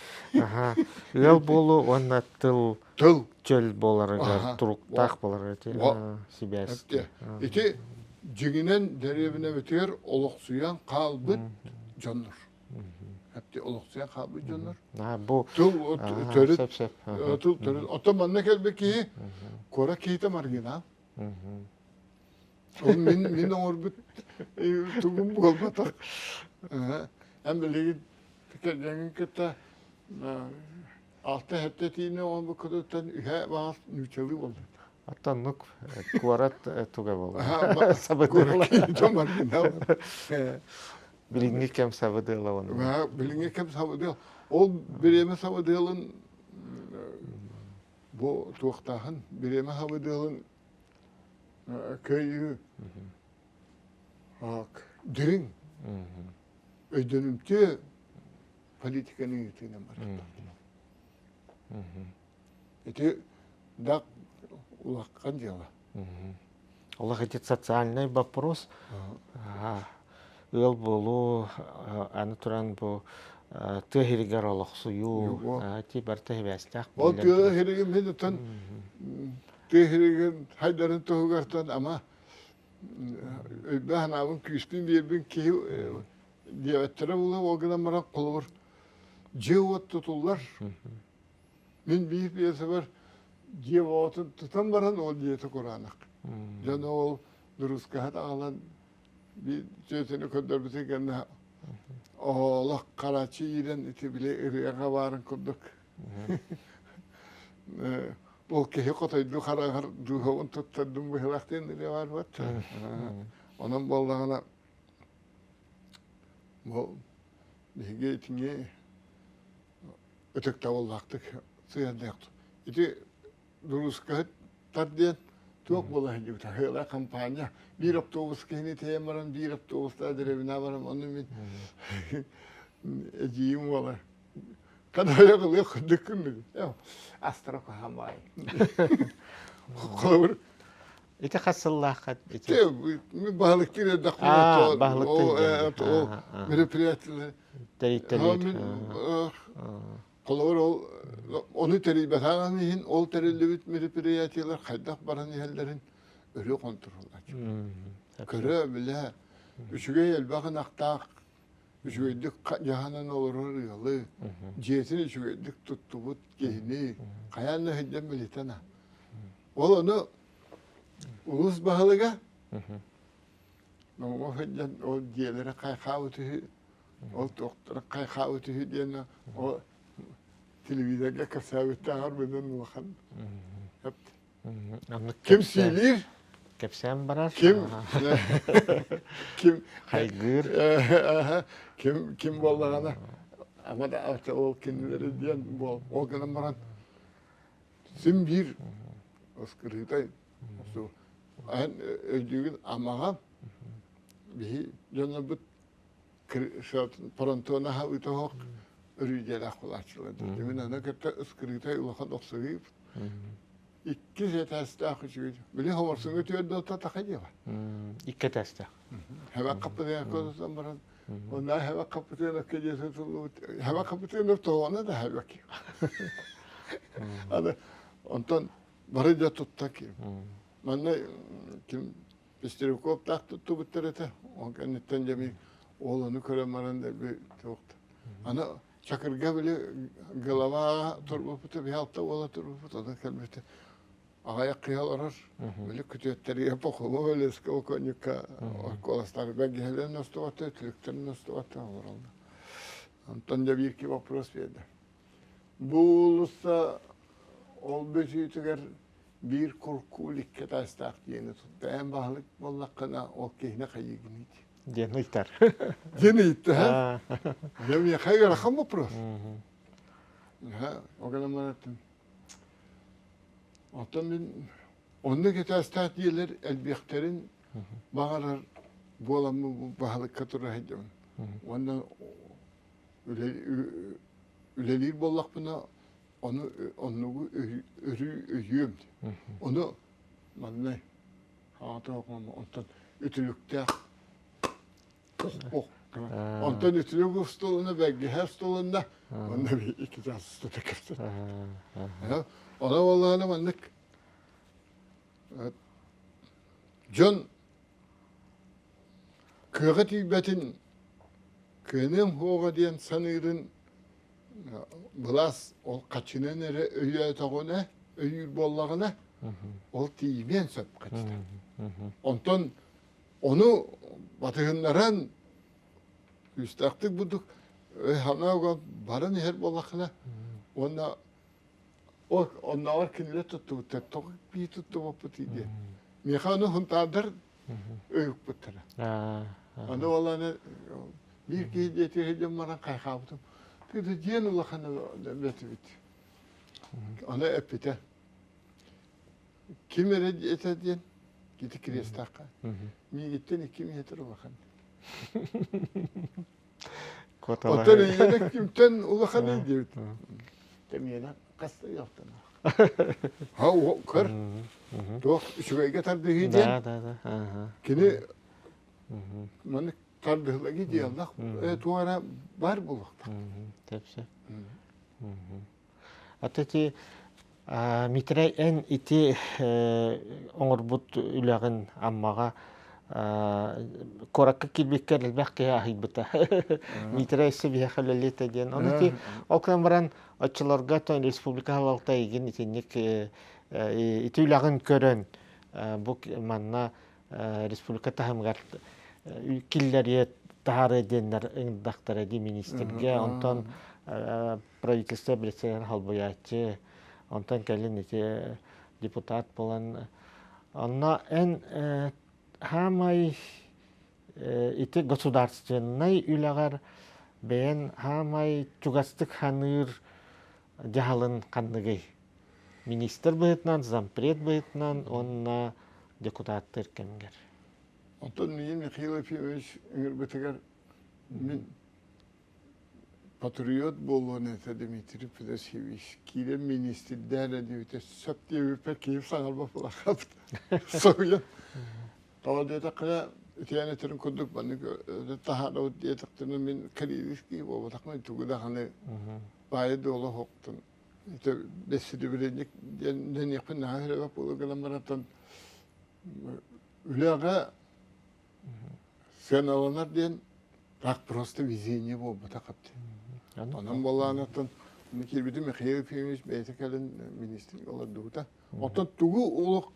ыал буолуу уонна тыл тыл чөл буоларыгар туруктаах буолар ити сибээс. Ити дьиҥинэн дэриэбинэбитигэр олохсуйан хаалбыт дьоннор. Эпти олохсуйан хаалбыт дьоннор. Бу тыл төрүт тыл төрүт. Оттон манна кэлбит киһи куорат киһитэ маргинал. Ол мин мин оҥорбут тугум буолбатах. Эн билигин кэргэҥҥин кытта алта-сэттэ тиинэ оҥорбуккутуттан үһэ баҕас нууччалыы буолла. Оттоннук куорат туга буолла. Сабыдыала. Билиҥҥи кэм сабыдыала онно. Билиҥҥи кэм сабыдыал. Ол бириэмэ сабыдыалын бу туохтааһын бириэмэ сабыдыалын кыайыы дириҥ өйдөнүмтүө политиканы ыытыынан барыта. Ити да улахан дьыала. Олох ити социальный вопрос. Ыал буолуу, аны туран бу тыа сиригэр олохсуйуу, ити барыта сибээстээх. Ол тыа сиригин мин оттон тыа сиригин хайдарын туһугартан ама өйбө-санаабын күүспүн биэрбин киһи диэбэттэрэ буолуо, ол гынан баран холобур дьиэ-уот тутуллар. Мин биир пьесабар дьиэ оҕотун тутан баран ол дьиэтэ кураанах. Дьон ол дуруускаһыт аҕалан биир дьиэтини көрдөрбүтүн кэннэ олох харааччы иирэн ити били ырыаҕа баарын курдук ол киһи хотойдуу хараҕар дууһабын туттардым быһылаах диэн ырыа баар буолчу. Онон буоллаҕына бу биһиги итини ытыктабыллаахтык сыһыаннаах. Ити дуруускаһыттар диэн туох буола сылдьыбыта сыала компания биир автобус киһини тэйэн баран биир автобустаа дэриэбинэ баран ону мин эдьиийим уола Кадайа кылыах курдук күннүк. Астра кухамай. Холобур Ити хас сыллаахха ити? Баһылыктыыр эрдэхпинэ ол мероприятиелар Тэрийтэлиир. Холобур ол ону тэрийбэтэҕин иһин ол тэриллибит мероприятиелар хайдах баран иһэллэрин өрүү хонтуруоллааччы. Көрө, билэ, үчүгэй элбэх ынахтаах үчүгэйдик дьаһанан олорор ыалы, дьиэтин үчүгэйдик туттубут киһини хайаан да сылдьан билитэн Ол ону улуус баһылыга Номоҕо сылдьан ол дьиэлэрэ хайхаабыт үһү, ол туохтара хайхаабыт үһү диэн ол телевизорга кэпсээбиттээҕэр быдан улахан Ким сиилиир? Кэпсээн барар. Ким ким хайгыыр. Ким ким буоллаҕына ама да ол кинилэри диэн буол ол гынан баран син биир ыскырыытай эн өйдүүгүн амаҕа биһи дьоннорбут парантуона аһа ыта өрүүдэлээх буолааччылар. Мин аны кытта ыскырыытай улахан охсуһуу иккис этээстээх үчүгэй. Били хоморсуҥҥа түөрдэ отта таха диэҕэ. Икки этээстээх. Хэбэк хаппытыгар көрсөн баран, онно хэбэк хаппытыгар өккө диэси туллубут. Хэбэк хаппытыгар тоҕоно да хэбэк. Аны. Онтон бары да тутта ким. Манна ким Пестряковтаах туттубуттар этэ. Ол кэнниттэн дьэ ол ону көрөн баран дэлби туохта. Аны Чакырга били головаҕа турбуппута, биһалта уола турбуппут, ону кэлбитэ. Аҕыйах киһи олорор. Били күтүөттэригэр похума өлөскө оконньукка куоластары бэргэһэлэрин остубатта, үтүлүктэрин остубатта олороллор. Онтон дьэ биир вопрос биэрдэ. Бу уулусса ол бүтүүтүгэр биир куркуул икки этажтаах диэни тутта. Эн баһылык буоллаххына, ол киһини хайыыгыный Диэн ыйтар. Диэн ыйытта. Дьэ миэхэ ыарахан вопрос. Ол гынан баран Оттон мин оннук этээстээх дьиэлэр элбиэхтэрин баҕарар буоламмын баһылыкка тура сылдьабын. Уонна үлэлиир буоллахпына ону оннугу өрүү өйүөм. Ону манна онтон үтүлүктээх Онтон үтүлүк устулунна, бэргэһэ устулунна, онно икки чаас устата кэпсэт. Ону буоллаҕына маннык дьон кыаҕа тиийбэтин кыаныам суоҕа диэн саныырын былаас ол хаччынан эрэ өйөөтөҕүнэ, өйүүр буоллаҕына, ол тиийимиэн сөп хаччыта. Онтон Ону батыһыннаран күүстээхтик бурдук өй-санаа баран иһэр буоллаххына уонна ол оннооҕор кинилэр туттубуттар тоҕо бии туттубаппыт диэн. Миэхэ ону хунтаардар өйүкпүттэрэ. Аны ол аны биир киһи дьиэтигэр дьон баран хайхаабытым. Тыды диэн улахан бэтибит. Аны эппитэ. Ким эрэ этэ диэн ити кириэстээххэ. Миигиттэн икки метр улахан. Оттон эйиэнэ кимтэн улаханый диэбит. Тэмиэнэ хас да ыалтан. Ха көр. Туох үчүгэйгэ тардыһыы диэн. Кини маннык тардыһылаги диэллэх туох эрэ бар буолуохтаах. Тэпсэ. Ата ити Митрай эн ити оҥорбут үлэҕин Аммаҕа куоракка киирбиккэр элбэх киһи аһыйбыта. Митрай өссө биһиэхэ үлэлиэтэ диэн. Ону ити ол гынан баран оччолорго республика салалта эйигин итинник ити үлэҕин көрөн бу манна республика таһымыгар киллэриэ таһаарыа диэннэр ыҥырдахтара дии министргэ. Онтон правительство председателин холбуйааччы, онтон кэлин ити депутат буолан онно эн хаамай ити государственнай үлэҕэр бэйэн хаамай чугастык ханыыр дьаһалын ханныгый? Министр быһыытынан, зампред быһыытынан уонна депутаттыыр кэмгэр. Оттон миигин Михаил Ефимович ыҥырбытыгар мин Патриот буолуон этэ Дмитрий Федосеевич. Киирэн миниистирдээн эрэ диэбитэ сөп диэбиппэр киһим саҥарбат буолаххабыт. Соһуйан. Тоҕо диэтэххинэ, итиэн этэрин курдук маннык таһаарабыт диэтэхтэринэ мин карьерист киһи буолбатахпын тугу даҕаны баайы-дуолу оһохтун ити бэссэдибилиэнньик диэн дэниэхпин наһаа элбэх буолуо гынан барантан үлэҕэ Сыаналанар диэн так просто везение буолбатах эбит. Онон буоллаанаттан киирбитим Михаил Ефимович бэйэтэ кэлэн министр олордубута. Оттон тугу олох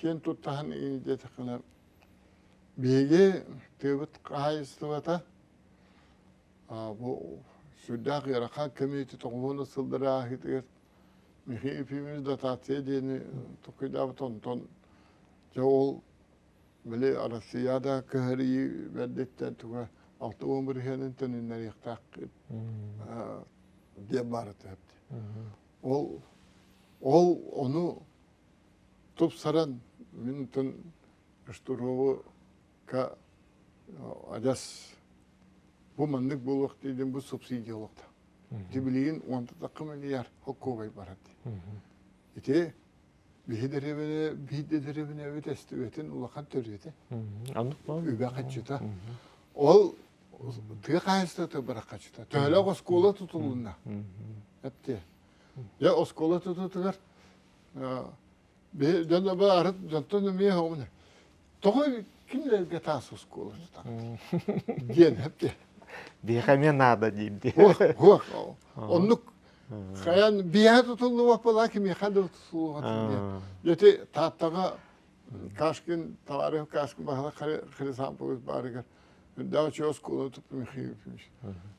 киэн туттаһан диэтэххинэ биһиги тыабыт хаһаайыстыбата бу сүрдээх ыарахан кэмиэти тоҕуһуна сылдары ааһыытыгар Михаил Ефимович дотация диэни толкуйдаабыт онтон дьэ ол Били Арассыыйа кыһарыйыы бэрдиттэн туга 60 бырыһыанын төнүннэриэхтээххит диэн баара түһэпти. Ол ол ону тупсаран мин тын Штурову-ка адьас бу маннык буолуох диэн бу субсидия олохто. Ити билигин уонта тахха миллиард холкуобай барар дии. Ити Биһи дэриэбинэ биир дэриэбинэбит эстибэтин улахан төрүөтэ. Үбэ хаччыта. Ол тыа хаһаайыстыбата барах хаччыта. Төһөлөөх оскуола тутулунна. Эптиэ. Дьэ оскуола тутуутугар. Дьон баарыт дьонтон эмиэ хоҕуна. Тоҕо кинилэргэ таас оскуола тутаҕыт диэн эпти. Биһиэхэ эмиэ наада диир дии. Уох, уох. Оннук хайан биһиэхэ тутуллубат буолаа кимиэхэ да тутуллубат диэн. Ити Тааттаҕа Кашкин, товарищ Кашкин баһыла Хрисампович баарыгар үрдээх үчүгэй оскуола туппут Михаил Ефимович.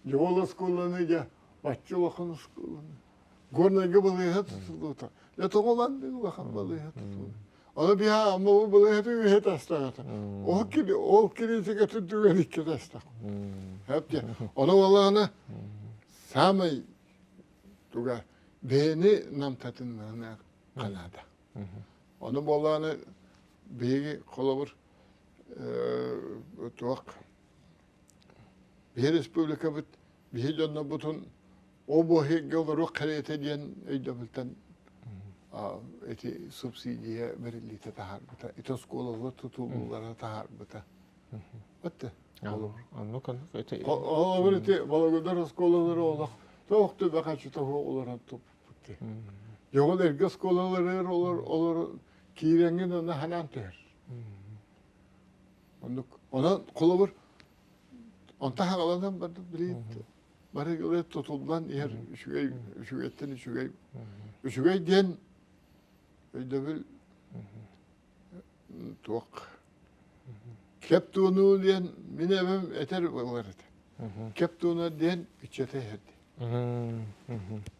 Дьоҕул оскуоланы дьэ бачча улахан оскуоланы Горнайга балыыһа тутуллубута. Дьэ тоҕо улахан улахан балыыһа тутуллубута. Ону биһа Амма балыыһата үһэ тастаҕата. Ол кини ол кириитигэ түрдүгэр икки тастах. Хэп Ону олаана самай туга бэйэни намтатыннарына канада. Ону буоллааны биһиги холобур туох биһи республикабыт биһи дьоннорбутун обоһига олоруох кэриэтэ диэн өйдөбүлтэн ити субсидия бэриллиитэ таһаарбыта, ити оскуолалар тутулуулара таһаарбыта. Отте. Оннук оннук ити Холобур ити Вологодар оскуолалары олох тоох төбө хачыта олорон туппут. Дьоҕул эргэ оскуолалары олор олор киирэҥҥин онно ханаан түһэр. Оннук. Онон холобур онто хагаланан барды билиит бары тутуллан иһэр үчүгэй үчүгэйтэн үчүгэй үчүгэй диэн өйдөбүл туох кэп туонуу диэн мин эбэм этэр буолар этэ кэп туона диэн иччэтэ иһэрди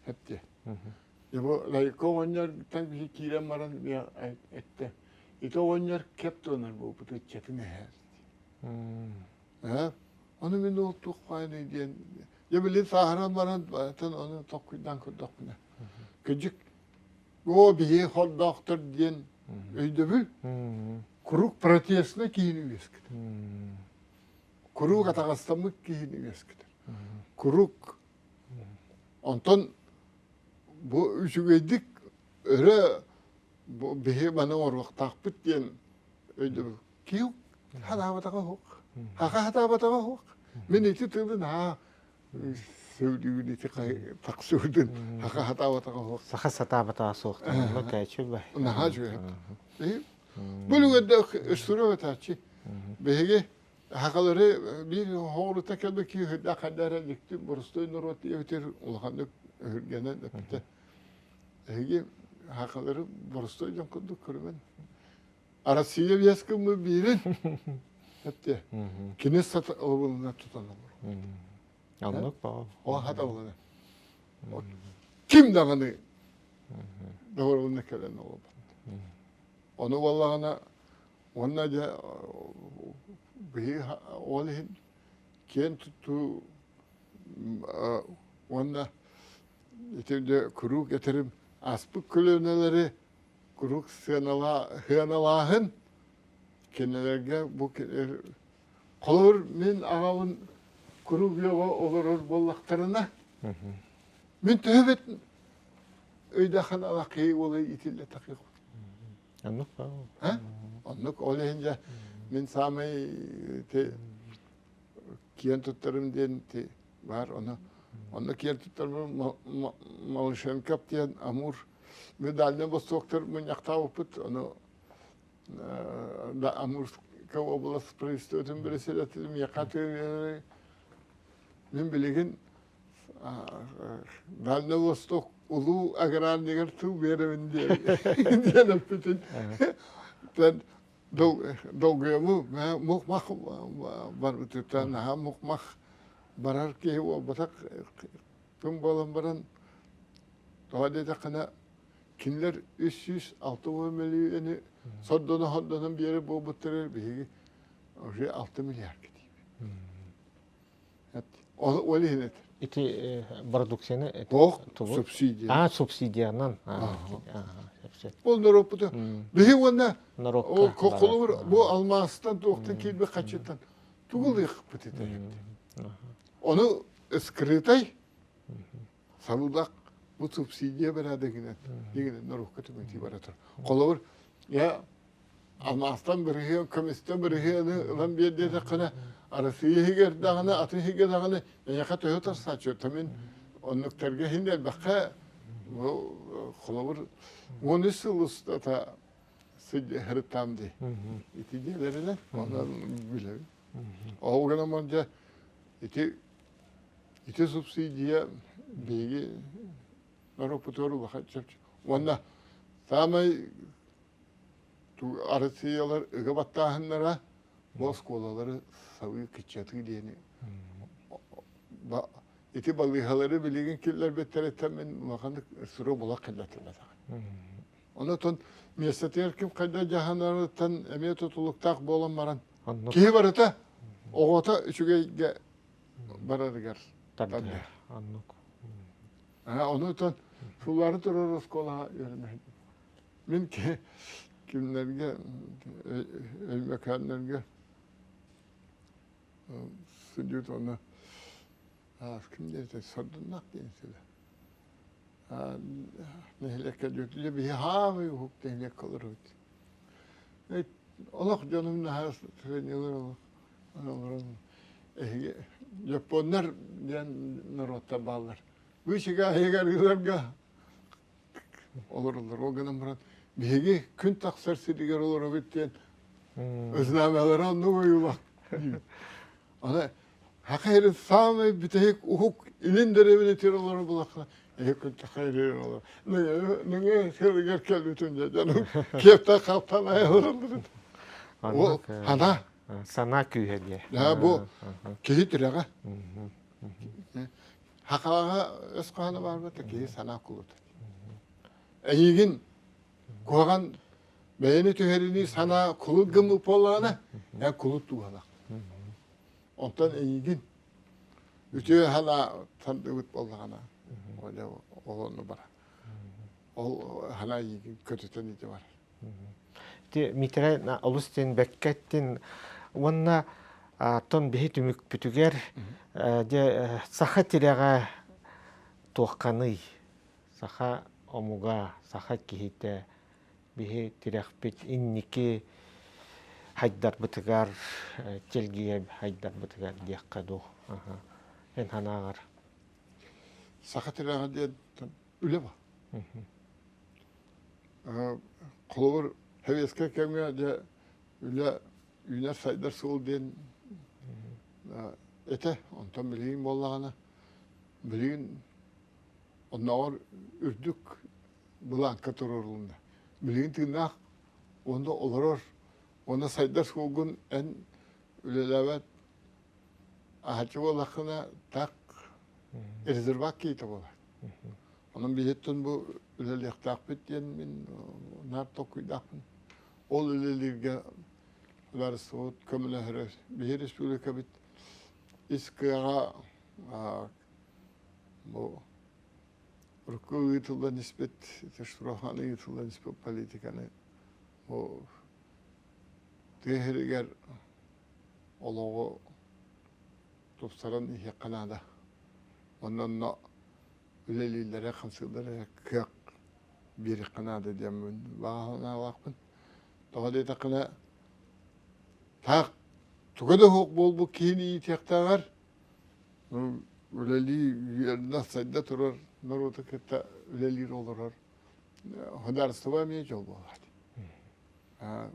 эпти бу Лайка оҕонньортон киһи киирэн баран эттэ ити оҕонньор кэп туонар буолбут ыччатын эһэр Ону мин ол туох хаайный диэн, дьэ били сааһыран баран атын ону толкуйдаан көрдөхпүнэ, кырдьык, оо биһиги хордоохтор диэн өйдөбүл куруук протестнай киһини үөскэтэр. Куруук атаҕастаммыт киһини үөскэтэр. Куруук онтон бу үчүгэйдик өрө бу биһи маны оҥоруохтаахпыт диэн өйдөбүл Киһи хадаабатаҕа суох. Хаха хатаабатаҕа суох. Мин ити тылын аа сөүлүүгүн ити тахсыбытын хаха хатаабатаҕа суох. Саха сатаабатаҕа суох. Кээчү бай. Наһаа үчүгэй. Бу үлүгэрдэ өстүрө бэтааччы. Биһиги хахалары биир хоҕурута кэлбит киһи үрдээх хайда эрэ дьикти боростуой норуот диэбитир улаханнык өһүргэнэн эппитэ. Эһиги хахалары боростуой дьон курдук көрүмэн. Россия биэс гыммыт биирин эттэ. Кини сатабылына тутан олорор. Оннук баа. Ол хатабылына. Ким даҕаны доҕорбуна кэлэн олорбот. Ону буоллаҕына уонна дьэ биһи ол иһин киэн туттуу уонна ити дьэ куруук этэрим аспыт көлүөнэлэри куруук сыаналааһын кинилэргэ бу холобур мин аҕабын куруук үйэҕэ олорор буоллахтарына мин төһө бит өйдөөххөн алакыы уолай итиллэ такыах оннук оннук ол иһин дьэ мин саамай киэн туттарым диэн баар ону онно киэн туттарым Малышенков диэн Амур Дальнай Востоктар мунньахтаабыппыт, ону Амурская область правительствотын председателем миэхэ мин билигин Дальнай Восток улуу аграрнигар тыл биэрэбин диэн эппитин долгуйабын мух-мах барбытыттан наһаа мух-мах барар киһи буолбатах күн буолан баран Тоҕо диэтэххинэ, кинилэр 360 мөлүйүөнү сордоно-сордонон биэрэр буолбуттарыгар биһиги уже 6 миллиардка тиийбит. Ол, ол иһин этэр. Ити продукцияны Ох, субсидия. А, субсидиянан. Ол норуоппуту. Биһи уонна холобур бу алмаастан туохтан киирбит хачыттан тугу ылыахпыт этэ. Ону скрытай Сабыллах бу субсидия бэрээдэгинэн дигинэн норуокка түҥэтии бара турар. Холобур, я алмаастан бырыһыан, көмүстэн бырыһыаны ылан биэр диэтэххинэ, Арассыыйа иһигэр даҕаны, атын иһигэр даҕаны эйиэхэ төһө тарсааччы, мин оннуктарга иһин элбэххэ. Бу холобур 13 сыл устата сыдьыһырытам дии. Ити дьиэлэринэн онон билэбин. Ол гынан дьэ ити ити субсидия биһиги норуоппутугар улахан чэпчэки. Уонна саамай Арассыыйалар ыга баттааһыннара бу оскуолалары сабыы кыччатыы диэни ити балыыһалары билигин киллэрбиттэриттэн мин улаханнык сырыы булах киллэртибэтэх. Онотон миэстэтигэр ким хайда дьаһанарыттан эмиэ тутулуктаах буолан баран киһи барыта оҕото үчүгэйгэ барарыгар тардыһар. Оннук. Онутан суллары турар оскуолаҕа үөрэнэ Мин кимнэргэ Өймөкөөннөргө судьут уонна ким диэтэ Сордуннах диэн силэ. Нэһилиэккэ дьүөтүлэ биһи хаамый уһук нэһилиэккэ олоробут. Олох дьонум наһаа сырынньылар олох олорон эһиги дьоппуоннар диэн норуоттар бааллар. Быычыга аһыгар ыыларга олороллор. Ол гынан баран биһиги күн тахсар сиригэр олоробут диэн знамялара оннук ойуулах. Аны хака сирин саамай бүтэһик уһук илин дэриэбинэтигэр олорор булахха эһи күн тахсар сиригэр олорор. Нөҥө сиригэр кэлбитим дьэ дьонум киэптэн халтан айылараллар. Ол хана. Санаа күүһэ диэ. Бу киһи тирэҕэ. Хахаҕа өс хоһооно баарбыта киһи санаа кулута. Эйигин куһаҕан бэйэни түһэринии санаа кулут гыммыт буоллаҕына, эн кулут дууһалаах. Онтон эйигин үтүө санаа тардыбыт буоллаҕына, ол онно барар. Ол санаа эйигин көтүтэн илдьэ барар. Ити Митрай олус диэн бэккэ эттин уонна тон биһи түмүкпүтүгэр дьэ саха тирэҕэ туохханый саха омуга саха киһитэ биһи тирэхпит инники хайдарбытыгар чэлгийэ хайдарбытыгар диэххэ дуу эн санааҕар саха тирэҕэ диэн үлэ ба Холобур, сэбиэскэй кэмҥэ дьэ үлэ үүнэр-сайдар суол диэн этэ. Онтон билигин буоллаҕына, билигин оннооҕор үрдүк былаанка туруорулунна. Билигин тыыннаах уонна олорор уонна сайдар суолгун эн үлэлээбэт аһаччы буоллаххына так резерват киһитэ буолар. Онон биһиттэн бу үлэлиэхтээхпит диэн мин наар толкуйдаахпын. Ол үлэлииргэ судаарыстыбабыт көмөлөһөрө. Биһи республикабыт ис кыаҕа бу урукку ыытыллан испит Штураханы ыытыллан испит политиканы бу тыа сиригэр олоҕу тупсаран иһиэххэ наада. Онно үлэлииллэрэ, хамсыыллара кыах биэриэххэ наада диэммин баҕа санаалаахпын. Тоҕо диэтэххинэ, таах туга да суох буолбут киһини иитиэхтээҕэр үлэлии үөрэнэ сайда турар норуоту кытта үлэлиир олорор судаарыстыба эмиэ дьол буолаат.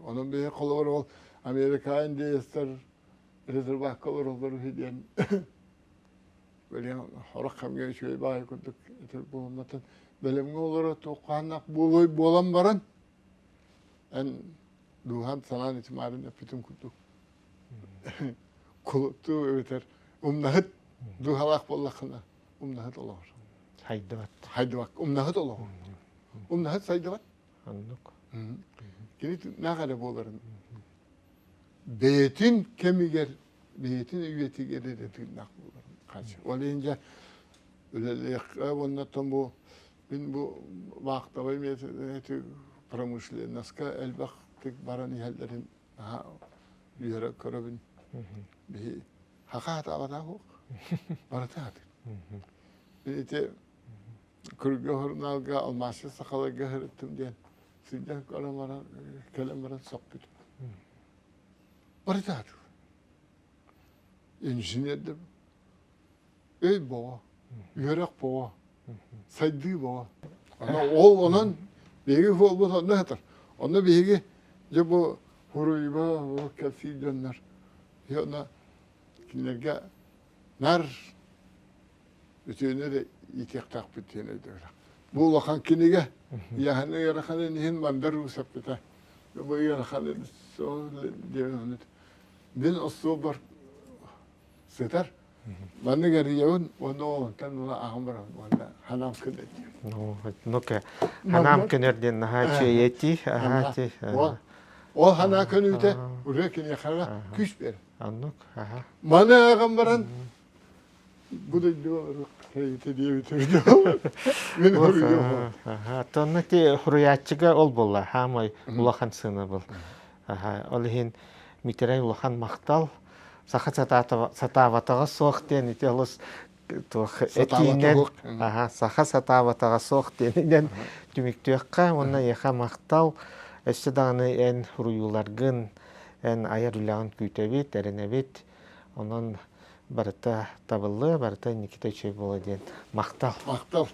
Онон биһи холобур ол Америка индеецтэр резервакка олороллор үһү диэн Бэлиэн хорох кэмҥэ үчүгэй баҕайы курдук этэр буолумматын бэлэмҥэ олоро туоххааннаах буолуой буолан баран эн дууһан санаан итимаарын эппитин курдук кулуттуу эбэтэр умнаһыт дууһалаах буоллаххына умнаһыт олоҕор хайдыбат хайдыбат умнаһыт олоҕор умнаһыт сайдыбат оннук кини наах эрэ буоларын бэйэтин кэмигэр бэйэтин үйэтигэр эрэ тыыннаах буоларын хааччы. Ол иһин дьэ үлэлиэххэ уонна оттон бу мин бу вахтовай методы промышленноска элбэхтик баран иһэллэрин наһаа үөрэ көрөбүн. Биһи хаха хатаабатах суох. Барыта хатыр. Мин ити Күргэ сурунаалга алмаасчы сахаларга сырыттым диэн сылдьан көрөн баран кэлэн баран сөхпүтүм. Барыта хатыр. Инженердэр өй боҕо, үөрэх боҕо, сайдыы боҕо. Ол онон биһиги буолбут онно сытар. Онно биһиги дьэ бу хуруйба бу кэпсиир дьоннор онно кинилэргэ нар үтүөнү эрэ иитиэхтээхпит диэн өйдөбүлэх. Бу улахан кинигэ ыйааһыны ыараханын иһин мандар уусаппыта. Бу ыараханын диэн мин остуолбар сытар. Маннык эрийэбин уонна онтон ыла аҕам баран уонна ханаам көнөр диэн. Ну-ка, ханаам көнөр диэн наһаа үчүгэй этии. Аһаа ти. Ол ханаа көнүүтэ уже киниэхэ күүс берер. Оннук, аха. Маны ааҕан баран бу дойдуга диэбит Мин хоруйуом. Тонна ти хуруйааччыга ол буолла, хаамай улахан сыана был. Ол иһин Митерей улахан махтал. Саха сатаабатаҕа суох диэн ити олус туох этиинэн саха сатаабатаҕа суох диэнинэн түмүктүөххэ уонна эйиэхэ махтал. Өссө даҕаны эн суруйууларгын, эн айар үлэҕин күүтэбит, эрэнэбит. Онон барыта табыллыа, барыта инникитэ үчүгэй буолуо диэн махтал. Махтал.